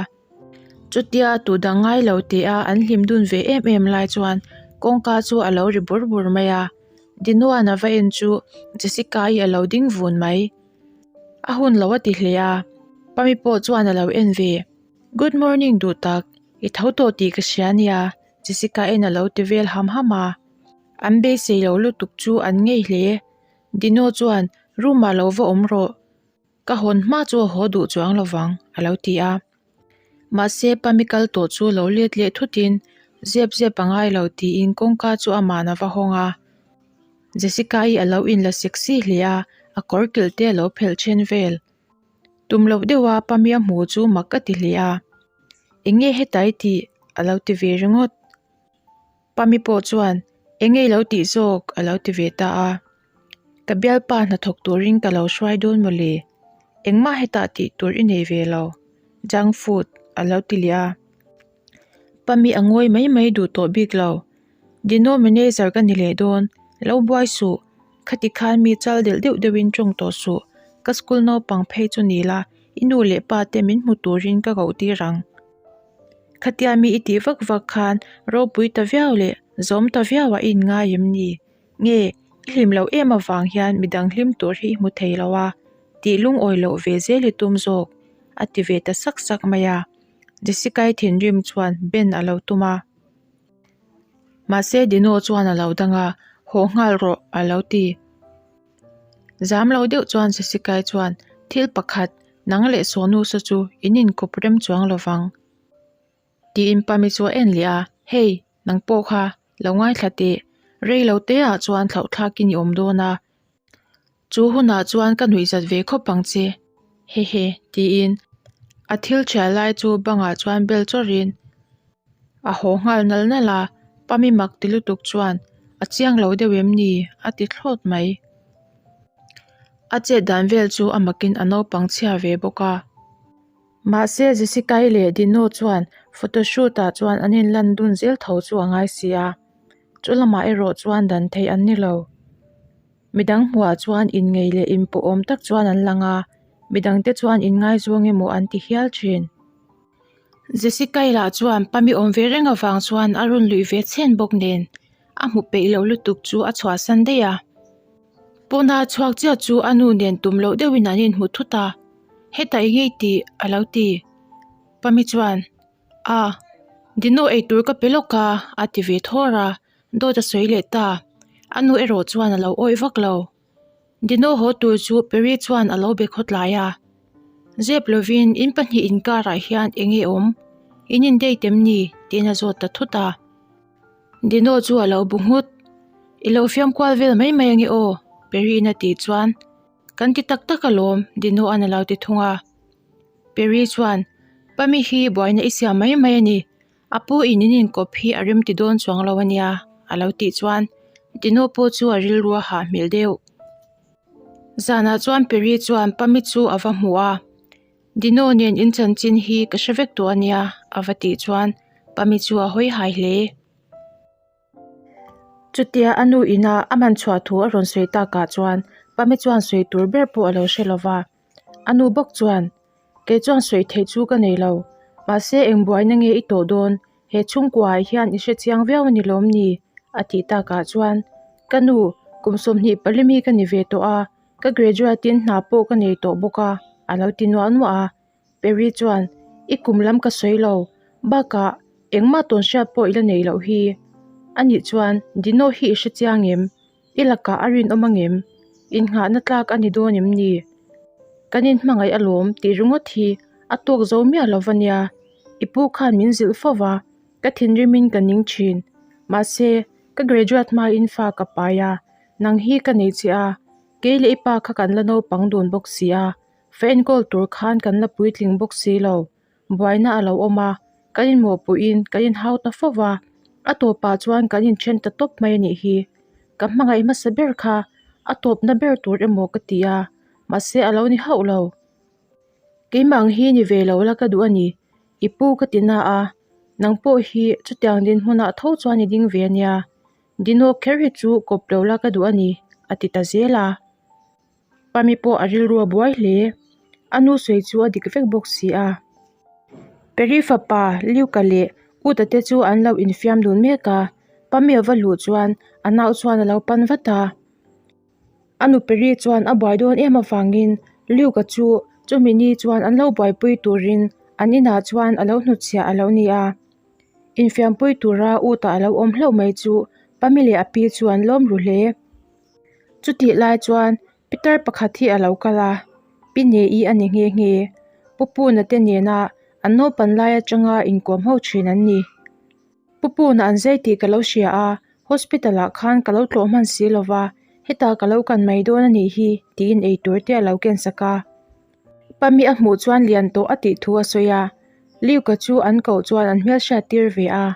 Chutia tu dang ngai lo teh a an hlim dun ve em em lai chuan kawngka chu a lo ri bur bur mai a. Dinoan a va en chu Jessica-i a lo ding vun mai. A hun lo a ti hle a, Pami pawh chuan a lo en ve. Good morning duh tak, i tho tawh tih ka hria nia, Jessica in a lo ti vel ham ham a. An beisei lo lutuk chu an ngei hle. Dino chuan room ah lo va awm rawh, ka hawn hma chu a haw duh chuang lo vang, a lo ti a. Mahse Pami kal tawh chu lo let leh thutin zep zep a ngai lo tiin kawngka chu aman a va hawng a. Jessica-i a lo inla sexy hle a, a kawr kilh te a lo phelh then vel. Tum loh deuha Pamia hmu chu mak ka ti hle a, Eng nge heta i tih? a lo ti ve ringawt. Pami pawh chuan, Eng nge i lo tih zawk? a lo ti ve ta a. Ka bialpa hnathawk turin ka lo hruai dawn mawle, engmah hetah tih tur i nei ve lo, junk food a lo ti leh a. Pami a ngawi mai mai duh tawh bik lo. Dino manager ka ni leh dawn, lo buai suh, khati khan mi chal delh deuh deuhin tawng tawh suh, ka school naupang phei chu ni la, i nu leh pa te min hmu turin ka koh tir ang. Khatia mi i tih vak vak khan ropui ta viau leh zawm ta viau ah i inngai em ni? Nge, i hlim loh em avang hian midang hlim tur hi i hmu thei lo a, tih lungawi loh ve zel i tum zawk, a ti ve ta sak sak mai a. Jessica-i thinrim chuan Ben a lo tum a. Mahse Dino chuan a lo dang a, Haw nghal rawh a lo ti. Zam lo deuh chuan Jessica-i chuan, Thil pakhat, nang leh Sonu saw chu in inkawp rem chuang lo vang. Tiin Pami chu a en leh a, Hey, nang pawh kha, lo ngaithla teh. Rei lo te ah chuan thlauhthlakin i awm dawn a. Chu hunah chuan ka nuih zat ve khawp ang che, hehe, tiin a thil thial lai chu bangah chuan bel chawrhin a haw nghal nal nal a, Pami mak ti lutuk chuan a chiang lo deuh em ni a ti thlawt mai. A chet dan vel chu a makin a naupang chhia ve bawk a. Mahse Jessica-i leh Dino chuan photoshoot ah chuan an inlan dun zel tho chu a ngai si a. Chu lamah erawh chuan dan theih an ni lo. Midang hmuhah chuan inngei leh inpawhawm tak chuan an lang a, midangte chuan inngaizawng emaw an ti hial thin. Jessica-i lah chuan Pami awm ve reng avang chuan a rawn luih ve chhen bawk nen a hmu peih loh lutuk chu a chhuahsan daih a. Pawna chhuak chiah chu a nu nen tum loh deuhin an inhmu thut a, Hetah i ngei tih a lo ti. Pami chuan. A, Dino eitur ka pe lawk a, a ti ve thawr a, dawt a sawi leh ta. A nu erawh chuan a lo awih vak lo. Dino haw tur chu Perry chuan a lo be khawtlai a. Zep lovin in pahnih inkarah hian eng nge awm? In in date em ni? tiin a zawt ta thut a. Dino chu a lo bu nghut. I lo fiam kual vel mai mai ange aw, Perry-in a tih chuan. Kan ti tak tak alawm, Dino-an a lo ti thung a. Perry chuan, Pami hi buaina i siam mai mai a ni. A pu in in inkawp hi a rem ti dawn chuang lo a nia, a lo tih chuan Dino pawh chu a rilru a hah hmel deuh. Zanah chuan Peri chuan Pami chu a va hmu a, Dino nen in chanchin hi ka hre vek tawh a nia, a va tih chuan Pami chu a hawi hai hle. Chutia a nu ina a man chhuah thu a rawn sawi takah chuan Pami chuan sawi tur ber pawh a lo hre lo va, a nu bawk chuan, Kei chuan sawi theih chu ka nei lo, mahse eng buaina nge i tawh dawn, he chhungkuaah hian i hre chiang viau a ni lawm ni? a tih takah chuan, Ka nu, kum 20 pali mi ka ni ve tawh a, ka graduate in hna pawh ka nei tawh bawk a, a lo ti nuah nuah a. Perry chuan, I kum lam ka sawi lo, bakah engmah tawn hriat pawh i la nei loh hi. Anih chuan Dino hi i hre chiang em? I lakah a rinawm angem? Innghahna tlak a ni dawn em ni? Kan inhmangaih alawm tih ringawt hi a tawk zo miah lo va nia. I pu khan min zilh fo va, ka thinrimin ka ning thin. Mahse, ka graduate hmain fa ka pai a, nang hi ka nei che a, kei leh i pa kha kan la naupang dun bawk si a, fa enkawl tur khan kan la puitling bawk si lo. Buaina a lo awm a, kan inmawhpuiin kan inhau ta fo va, a tawpah chuan kan inthen ta tawp mai a nih hi. Ka hmangaih hmasa ber kha a tawpna ber tur emaw ka ti a, mahse a lo ni hauh lo. Keimah ang hi ni ve lo la ka duh a ni, i pu ka ti na a, nang pawh hi chutiang dinhmunah tho chuan i ding ve a nia, Dino kher hi chu kawp lo la ka duh a ni, a ti ta zel a. Pami pawh a rilru a buai hle. A nu sawi chu a dik vek bawk si a. Peri fapa Luka leh Uta te chu an lo infiam dun mek a, Pami a va luh chuan a nau chuan a lo pan vat a. A nu Peri chuan a buai dawn em avangin Luka chu chumi ni chuan an lo buaipui turin an inah chuan a lo hnutchhiah a lo ni a. Infiampui tura Uta a lo awm hlauh mai chu Pami leh a pi chu an lawm ru hle. Chutih lai chuan Peter pakhat hi a lo kal a, Pi Nei-i a ni nghe nghe. Pu Puna te nena an naupan lai atanga inkawm ho thin an ni. Pu Puna an zai tih ka lo hria a, hospital ah khan ka lo tlawh hman si lo va, hetah ka lo kan mai dawn a nih hi tiin eitur te a lo ken sak a. Pami a hmuh chuan lian tawh a tih thu a sawi a, Luke-a chu an koh chuan an hmelhriat tir ve a.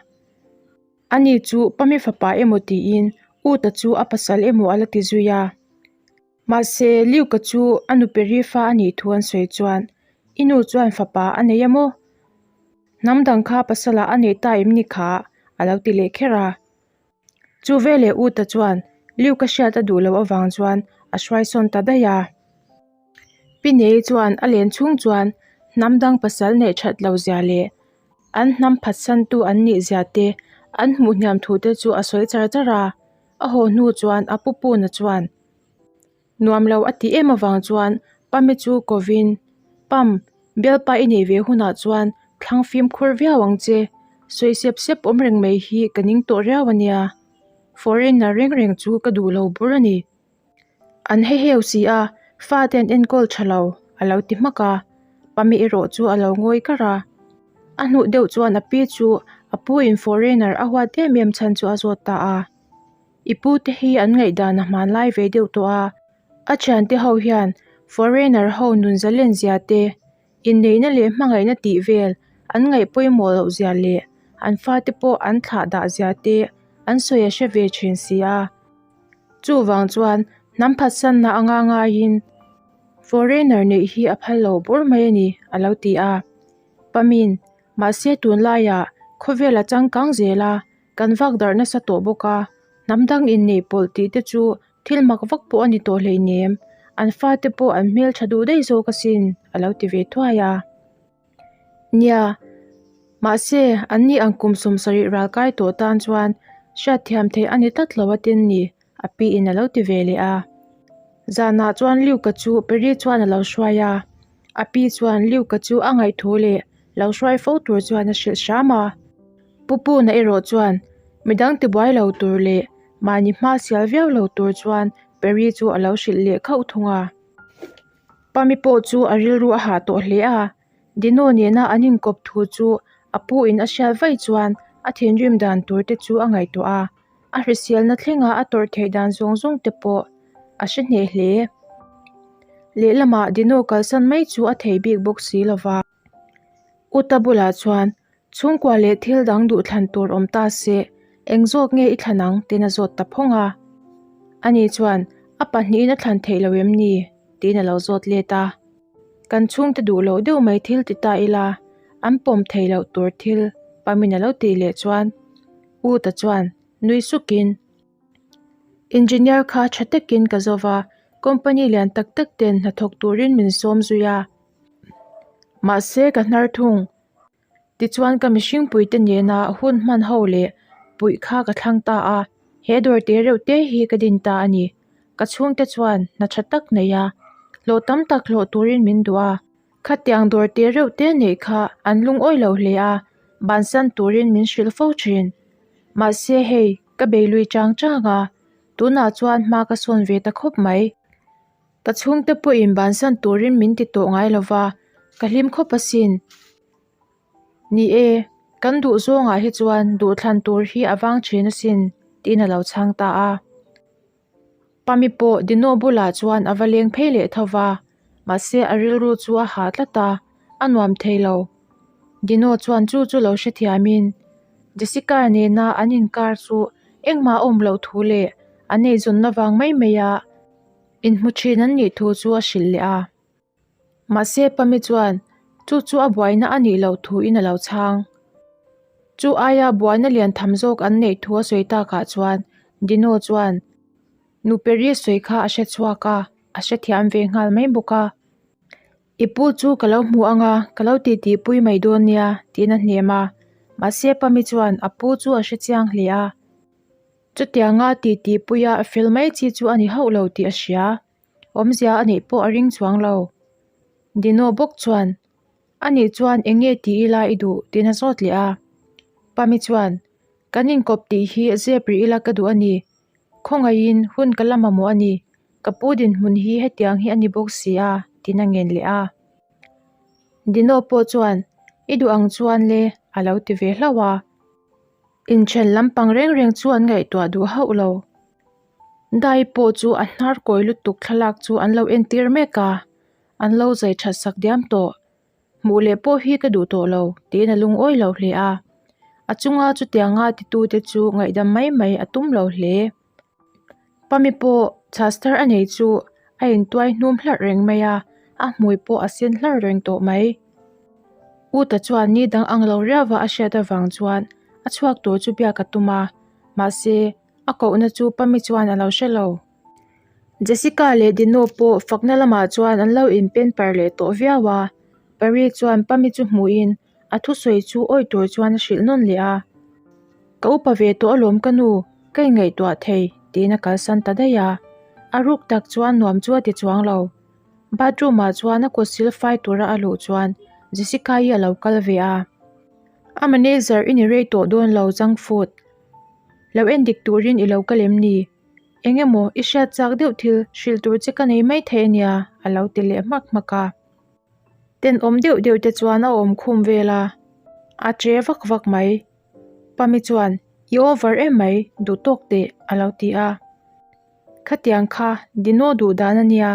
Ani chu Pami fapa emaw tiin Uta chu a pasal emaw a la ti zui a. Mahse, Luke-a chu a nupe rifa a nih thu an sawi chuan, I nu chuan fapa a nei emaw? Hnam dang kha pasalah a neih ta em ni kha? a lo ti leh kher a. Chu veleh Uta chuan Luke-a hriat a duh loh avang chuan a hruai sawn ta daih a. Pi Nei chuan a len chhung chuan hnam dang pasal neih that lo zia leh An hnam phatsantu an nih zia te, an hmuh hniam thu te chu a sawi char char a. A haw hnu chuan a pu Puna chuan nuam lo a tih em avang chuan Pami chu kovin, Pam, bialpa i neih ve hunah chuan thlang fimkhur viau ang che, sawi sep sep awm reng mai hi ka ning tawh riau a nia. Foreigner reng reng chu ka duh lo bur a ni. An heheu si a, fate an enkawl tha lo, a lo ti hmak a. Pami erawh chu a lo ngawi kar a. A hnuh deuh chuan a pi chu a pu in foreigner a huat em em chhan chu a zawt ta a. I pu te hi an ngaihdan a hmanlai ve deuh tawh a, a thiante ho hian foreigner ho nun zalen zia te, inneihna leh hmangaihna tih vel an ngaih pawimawh loh zia leh an fate pawh an thlah dah zia te an sawi a hre ve thin si a. Chuvang chuan hnam phatsanna anga ngaiin foreigner neih hi a phal lo bur mai a ni a lo ti a. Pamin, mahse tunlaiah khawvel a changkang zel a, kan vak darh nasa tawh bawk a, hnam dang inneih pawlh tih te chu thil mak vak pawh a ni tawh hleinem, an fate pawh an hmeltha duh daih zawk asin a lo ti ve thuai a. Nia, mahse anni ang kum 70 ral kai tawh tan chuan hriatthiam theih a ni tlat lo a tin ni, a pi in a lo ti ve leh a. Zanah chuan Luke-a chu Peri chuan a lo hruai a, a pi chuan Luke-a chu a ngaihthu leh lo hruai fo tur chuan a hrilh hram a. Pu Puna erawh chuan midang tibuai lo tur leh mahni hma sial viau lo tur chuan Peri chu a lo hrilh leh khauh thung a. Pami pawh chu a rilru a hah tawh hle a, Dino nena an inkawp thu chu a pu in a hriat vaih chuan a thinrim dan tur te chu a ngaihtuah a, a hriselna thlenga a tawrh theih dan zawng zawng te pawh a hre hneh hle. Lehlamah Dino kalsan mai chu a thei bik bawk si lova. Uta bulah chuan. Chhungkua leh thil dang duh thlan tur awm ta se, eng zawk nge i thlan ang? tiin a zawt ta phawng a. Ani chuan, A pahnihin a thlan theih lo em ni? tiin a lo zawt let a. Kan chhungte duh loh deuh mai thil ti ta ila, an pawm theih loh tur thil Pamin a lo tih leh chuan Uta chuan nui sukin, Engineer kha tha takin ka zo va, company lian tak tak ten hnathawk turin min sawm zui a. Mahse ka hnar thung. Tichuan ka mihringpuite nena hun hman ho leh puih kha ka thlang ta a, he dawr te reuh te hi ka din ta a ni. Ka chhungte chuan hna tha tak nei a, hlawh tam tak hlawh turin min duh a. Khatiang dawr te reuh te neih kha an lungawi lo hle a, bansan turin min hrilh fo thin. Mahse hei, ka bei lui chang chang a, tunah chuan hma ka sawn ve ta khawp mai. Ka chhungte pawhin bansan turin min ti tawh ngai lo va, ka hlim khawp asin. Ni e, kan duh zawngah hi chuan duhthlan tur hi a vang thin asin, tiin a lo chhang ta a. Pami pawh Dino bulah chuan a va leng phei leh tho va, mahse a rilru chu a hah tlat a, a nuam thei lo. Dino chuan chu chu lo hrethiamin Jessica nena an inkar chu engmah a awm loh thu leh an eizawnna vang mai maia inhmu thin an nih thu chu a hrilh leh a. Mahse Pami chuan chu chu a buaina a nih loh thuin a lo chhang. Chu aia buaina lian tham zawk an neih thu a sawi takah chuan Dino chuan Nuperi sawi kha a hre chhuak a, a hrethiam ve nghal mai bawk a. I pu chu ka lo hmu ang a, ka lo titihpui mai dawn nia tiin a hnem a. Mahse Pami chuan a pu chu a hrechiang hle a. Chutianga titihpuia fel mai chi chu a ni hauh lo tih a hria. Awmzia a neih pawh a ring chuang lo. Dino bawk chuan, A nih chuan eng nge tih ila i duh? tiin a zawt leh a. Pami chuan, Kan inkawp tih hi zep rih ila ka duh a ni. Khawngaihin hun ka la mamawh a ni. Ka pu dinhmun hi hetiang hi a ni bawk si a, tiin a ngen leh a. Dino pawh chuan, I duh ang chuan le, a lo ti ve hlauh a. Inthen lampang reng reng chu an ngaihtuah duh hauh lo. Dai pawh chu a hnar kawi lutuk thlalak chu an lo entir mek a, an lo zai that sak diam tawh. Hmuh leh pawh hi ka duh tawh lo tiin a lungawi lo hle a, a chunga chutianga titute chu ngaihdam mai mai a tum lo hle. Pami pawh chhas thar a nei chu a intuai hnum hlarh reng mai a, a hmui pawh a sen hlarh reng tawh mai. Uta chuan ni dang ang lo riauva a hriat avang chuan a chhuak tur chu biak a tum a, mahse A kohna chu Pami chuan a lo hre lo. Jessica leh Dino pawh fakna lamah chuan an lo inpen par leh tawh viau a. Pari chuan Pami chu hmuhin a thusawi chu awih tur chuan a hrilh nawn leh a. Ka upa ve tawh alawm ka nu, ka inngaihtuah thei, tiin a kalsan ta daih a. A ruk tak chuan nuam chu a ti chuang lo. Bathroom ah chuan a kut sil fai tura a luh chuan Jessica-i a lo kal ve a. A manager i ni rei tawh dawn lo junk food. Lo en dik turin i lo kal em ni? Eng emaw i hriat chak deuh thil hrilh tur che ka nei mai thei a nia a lo ti leh hmak hmak a. Tenawm deuh deuh te chuan a awm khum vel a, a che vak vak mai. Pami chuan i over em mai duh tawk teh a lo ti a. Khatiang kha Dino duh dan a nia,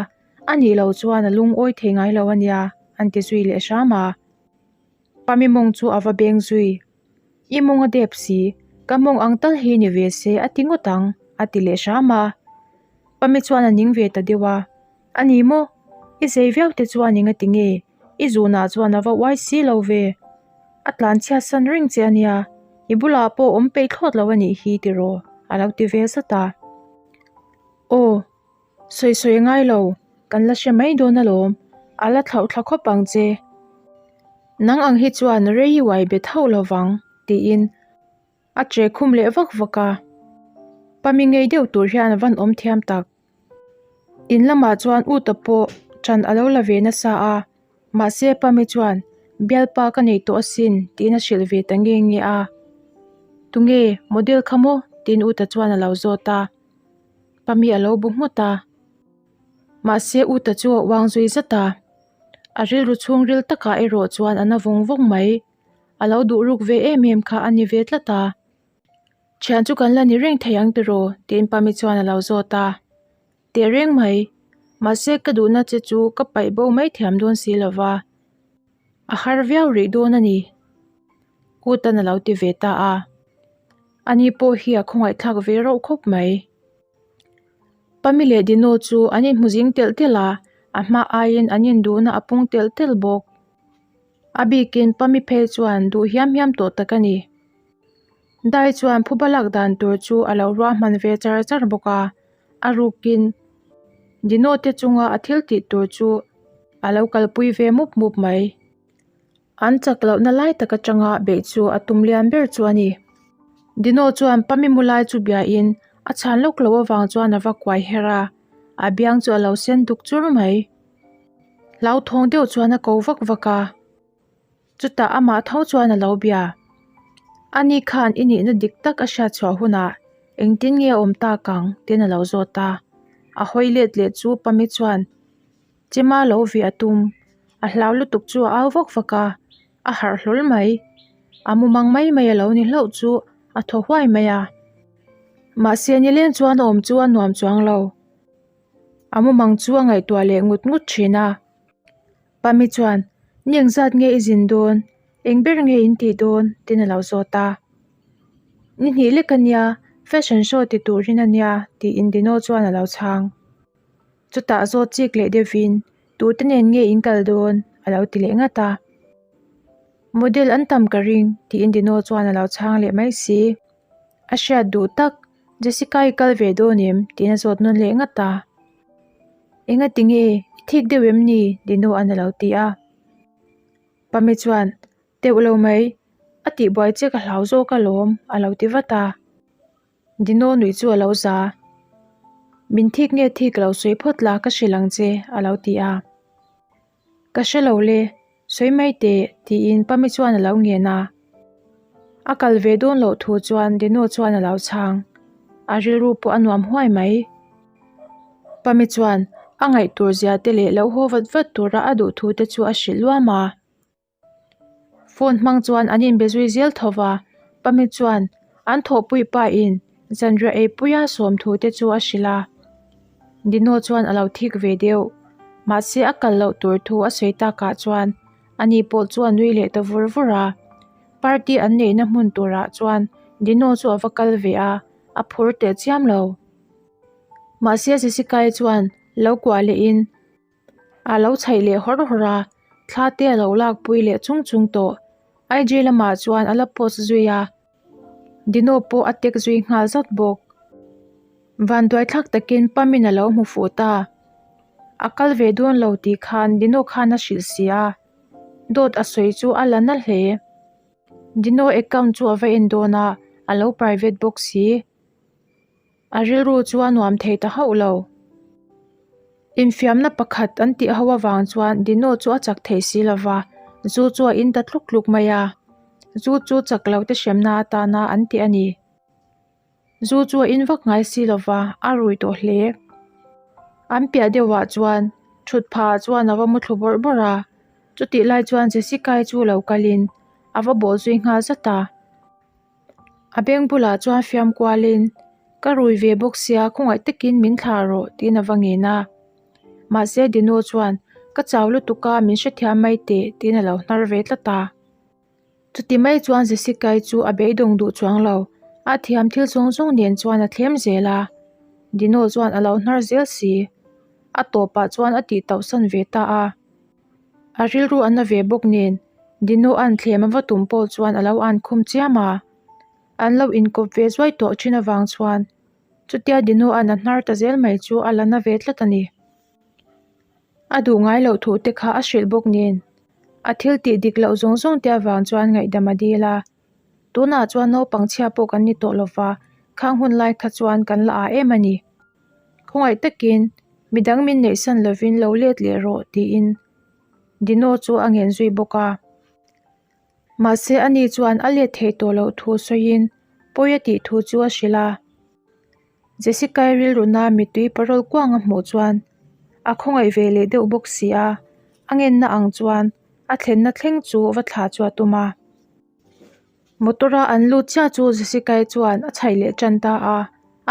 a nih loh chuan a lungawi thei ngai lo a nia an ti zui leh hram a. Pami mawng chu a va beng zui. I mawng a dep si, ka mawng ang tal hi ni ve se a ti ngawt ang, a ti leh hram a. Pami chuan a ning ve ta deuh a, A ni maw? I zei viau te chuan eng a ti nge? I zunah chuan a va uai si lo ve. A tlan chhiat san reng che a nia, i bulah pawh awm peih thlawt lo a nih hi tiraw? a lo ti ve zat a. Aw. Sawi sawi a ngai lo, kan la hre mai dawn alawm, a la thlauh thla khawp ang che. Nang ang hi chuan rei i uai bet hauh lo vang, tiin a che khum leh vak vak a. Pami ngei deuh tur hian a van awm thiam tak. In lamah chuan Uta pawh ṭan a lo la ve nasa a, mahse Pami chuan bialpa ka nei tawh asin tiin a hrilh ve ta nge nge a. Tunge model kha maw? tiin Uta chuan a lo zawt a. Pami a lo bu nghut a, mahse Uta chu a uang zui zat a, a rilru chhungril takah erawh chuan a na vawng vawng mai, a lo duh ruk ve em em kha a ni ve tlat a. Thian chu kan la ni reng thei ang tiraw? tiin Pami chuan a lo zawt a. Teh reng mai, mahse ka duhna che chu ka paih bo mai thiam dawn si lo va, a har viau rih dawn a ni. Utan a lo ti ve ta a. Ani pawh hi a khawngaihthlak ve rauh khawp mai. Pami leh Dino chu an inhmu zing telh telh a, a hma aiin an induhna a pung telh telh bawk. A bikin Pami phei chuan duh hiam hiam tawh tak a ni. Dai chuan phuba lak dan tur chu a lo ruahman ve char char bawk a, a rukin Dino te chunga a thil tih tur chu a lo kalpui ve mup mup mai. An chak lohna lai tak atanga beih chu a tum lian ber chu a ni. Dino chuan Pami mu lai chu biain a chhan lawk loh avang chuan a va kuai her a, a biang chu a lo sen duk chur mai. Hlauthawng deuh chuan a ko vak vak a, chutah amah tho chuan a lo bia. Ani khan i nihna dik tak a hriat chhuah hunah engtin nge a awm tak ang tiin a lo zawt a. A hawi let leh chu Pami chuan Chima lo vih a tum. A hlau lutuk chu a au vak vak a, a harh hlawl mai. A mumang mai mai a lo ni hlauh chu a thaw huai mai a. Mahse nileng chuan a awm chu a nuam chuang lo. A mumang chu a ngaihtuah leh ngut ngut thin a. Pami chuan, Ni engzat nge i zin dawn? Eng ber nge in tih dawn? Tiin a lo zawt a. Ni hnih lek a nia, fashion show ti turin a nia, tiin Dino chuan a lo chhang. Chutah zawt chik leh deuhin, Tute nen nge in kal dawn? a lo ti leh ngat a. Model an tam ka ring, tiin Dino chuan a lo chhang leh mai si. A hriat duh tak, Jessica i kal ve dawn em? tiin a zawt nawn leh ngat a. Engati nge? I thik deuh em ni? Dino an a lo ti a. Pami chuan, Teuh lo mai, a tihbuai che ka hlau zawk alawm, a lo ti vat a. Dino nuih chu a lo za. Min thik nge thik lo sawi phawt la ka hrilh ang che a lo ti a. Ka hre lo le, sawi mai teh tiin Pami chuan a lo ngen a. A kal ve dawn loh thu chuan Dino chuan a lo chhang. A rilru pawh a nuam huai mai. Pami chuan a ngaihtur zia te leh lo haw vat vat tura a duh thu te chu a hrilh luam a. Phone hmang chuan an inbe zui zel tho va, Pami chuan an thawhpui pa in zanriah eipuia sawm thu te chu a hrilh a. Dino chuan a lo thik ve deuh, mahse a kal loh tur thu a sawi takah chuan ani pawh chu a nui leh ta vur vur a. Party an neihna hmun turah chuan Dino chu a va kal ve a, a phur teh chiam lo. Mahse Jessica-i chuan lo kuah lehin. A lo chhaih leh hawr hawr a, thla te a lo lak pui leh chung chung tawh. IG lamah chuan a la post zui a, Dino pawh a tek zui nghal zat bawk. Vanduai thlak takin Pamin a lo hmu fuh ta. A kal ve dawn lo tih khan Dino khan a hrilh si a, dawt a sawi chu a la na hle. Dino account chu a va en dawn a, a lo private bawk si. A rilru chu a nuam thei ta hauh lo. Infiamna pakhat an tih ho avang chuan Dino chu a chak thei si lo va, zu chu a in ta tluk tluk mai a. Zu chu chak lo te hremna atana an tih a ni. Zu chu a in vak ngai si lo va, a rui tawh hle. An piah deuhah chuan thut phah chuan a va mu thlu bawrh bawrh a. Chutih lai chuan Jessica-i chu lo kalin a va bawh zui nghal zat a. A beng bulah chuan fiam kualin, Ka rui ve bawk sia, khawngaih takin min thlah rawh, tiin a va ngen a. Mahse Dino chuan, Ka chau lutuk a, min hrethiam mai teh, tiin a lo hnar ve tlat a. Chuti mai chuan Jessica-i chu a beidawng duh chuang lo, a thiam thil zawng zawng nen chuan a thlem zel a. Dino chuan a lo hnar zel si. A tawpah chuan a tihtauhsan ve ta a. A rilru a na ve bawk nen Dino an thlem a va tum pawh chuan a lo an khum chiam a, an lo inkawp ve zuai tawh thin avang chuan chutia Dino an a hnar ta zel mai chu a la na ve tlat a ni. A duh ngai loh thu te kha a hrilh bawk nen a thil tih dik loh zawng zawng te avang chuan ngaihdam a dil a, tunah chuan naupang chhia pawh kan ni tawh lova khang hun lai kha chuan kan la ah em a ni. Khawngaih takin midang min neihsan lovin lo let leh rawh tiin Dino chu a ngen zui bawk a. Mahse ani chuan a let theih tawh loh thu sawiin pawi a tih thu chu a hrilh a. Jessica-i rilruna mittui parawl kuang a hmuh chuan a khawngaih ve leh deuh bawk si a, a ngenna ang chuan a thlenna thleng chu va thlah chu a tum a. Motor a an lut chiah chu Jessica-i chuan a chhaih leh tan ta a,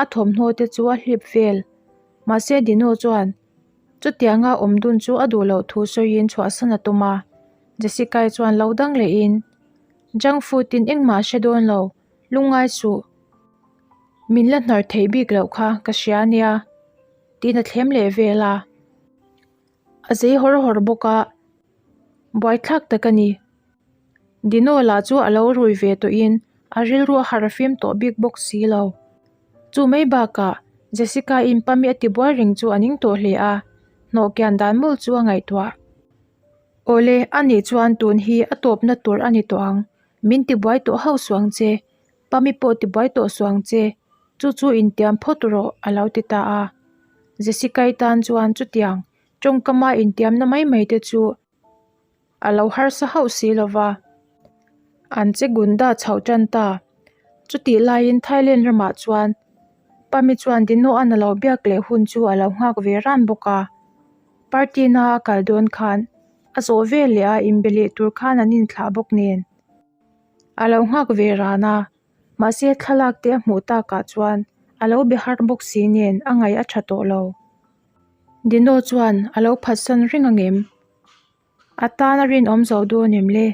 a thawmhnaw te chu a hlip vel. Mahse Dino chuan chutianga awm dun chu a duh loh thu sawiin chhuahsan a tum a, Jessica-i chuan lo dang lehin. Junk food in engmah a hre dawn lo, lungngai suh. Min la hnar theih bik loh kha ka hria ania tiin a thlem leh vel a. A zei hawr hawr bawk a, buaithlak tak a ni. Dino lah chu a lo rui ve tawhin a rilru a harh fim tawh bik bawk si lo. Chu mai bakah Jessica-in Pami a tibuai reng chu a ning tawh hle a, hnawh kian dan mawlh chu a ngaihtuah. Awle, anih chuan tun hi a tawpna tur a ni tawh ang. Min tibuai tawh hauh suh ang che. Pami pawh tibuai tawh suh ang che. Chu chu intiam phawt rawh, a lo ti ta a. Jessica-i tan chuan chutiang tawngkama intiamna mai mai te chu a lo harsa hauh si lo va. An che gunda chhoh tan ta. Chutih laiin Thailand ramah chuan Pami chuan Dino-a'n a lo biak leh hun chu a lo nghak ve ran bawk a. Party na a kal dawn khan a zawh vel leh a inbe leh tur khan an inthlah bawk nen a lo nghak ve ran a. Mahse thlalak te a hmuh takah chuan a lo be har bawk si nen a ngaih a tha tawh lo. Dino chuan a lo phatsan reng angem? A tan a rinawm zo dawn em le?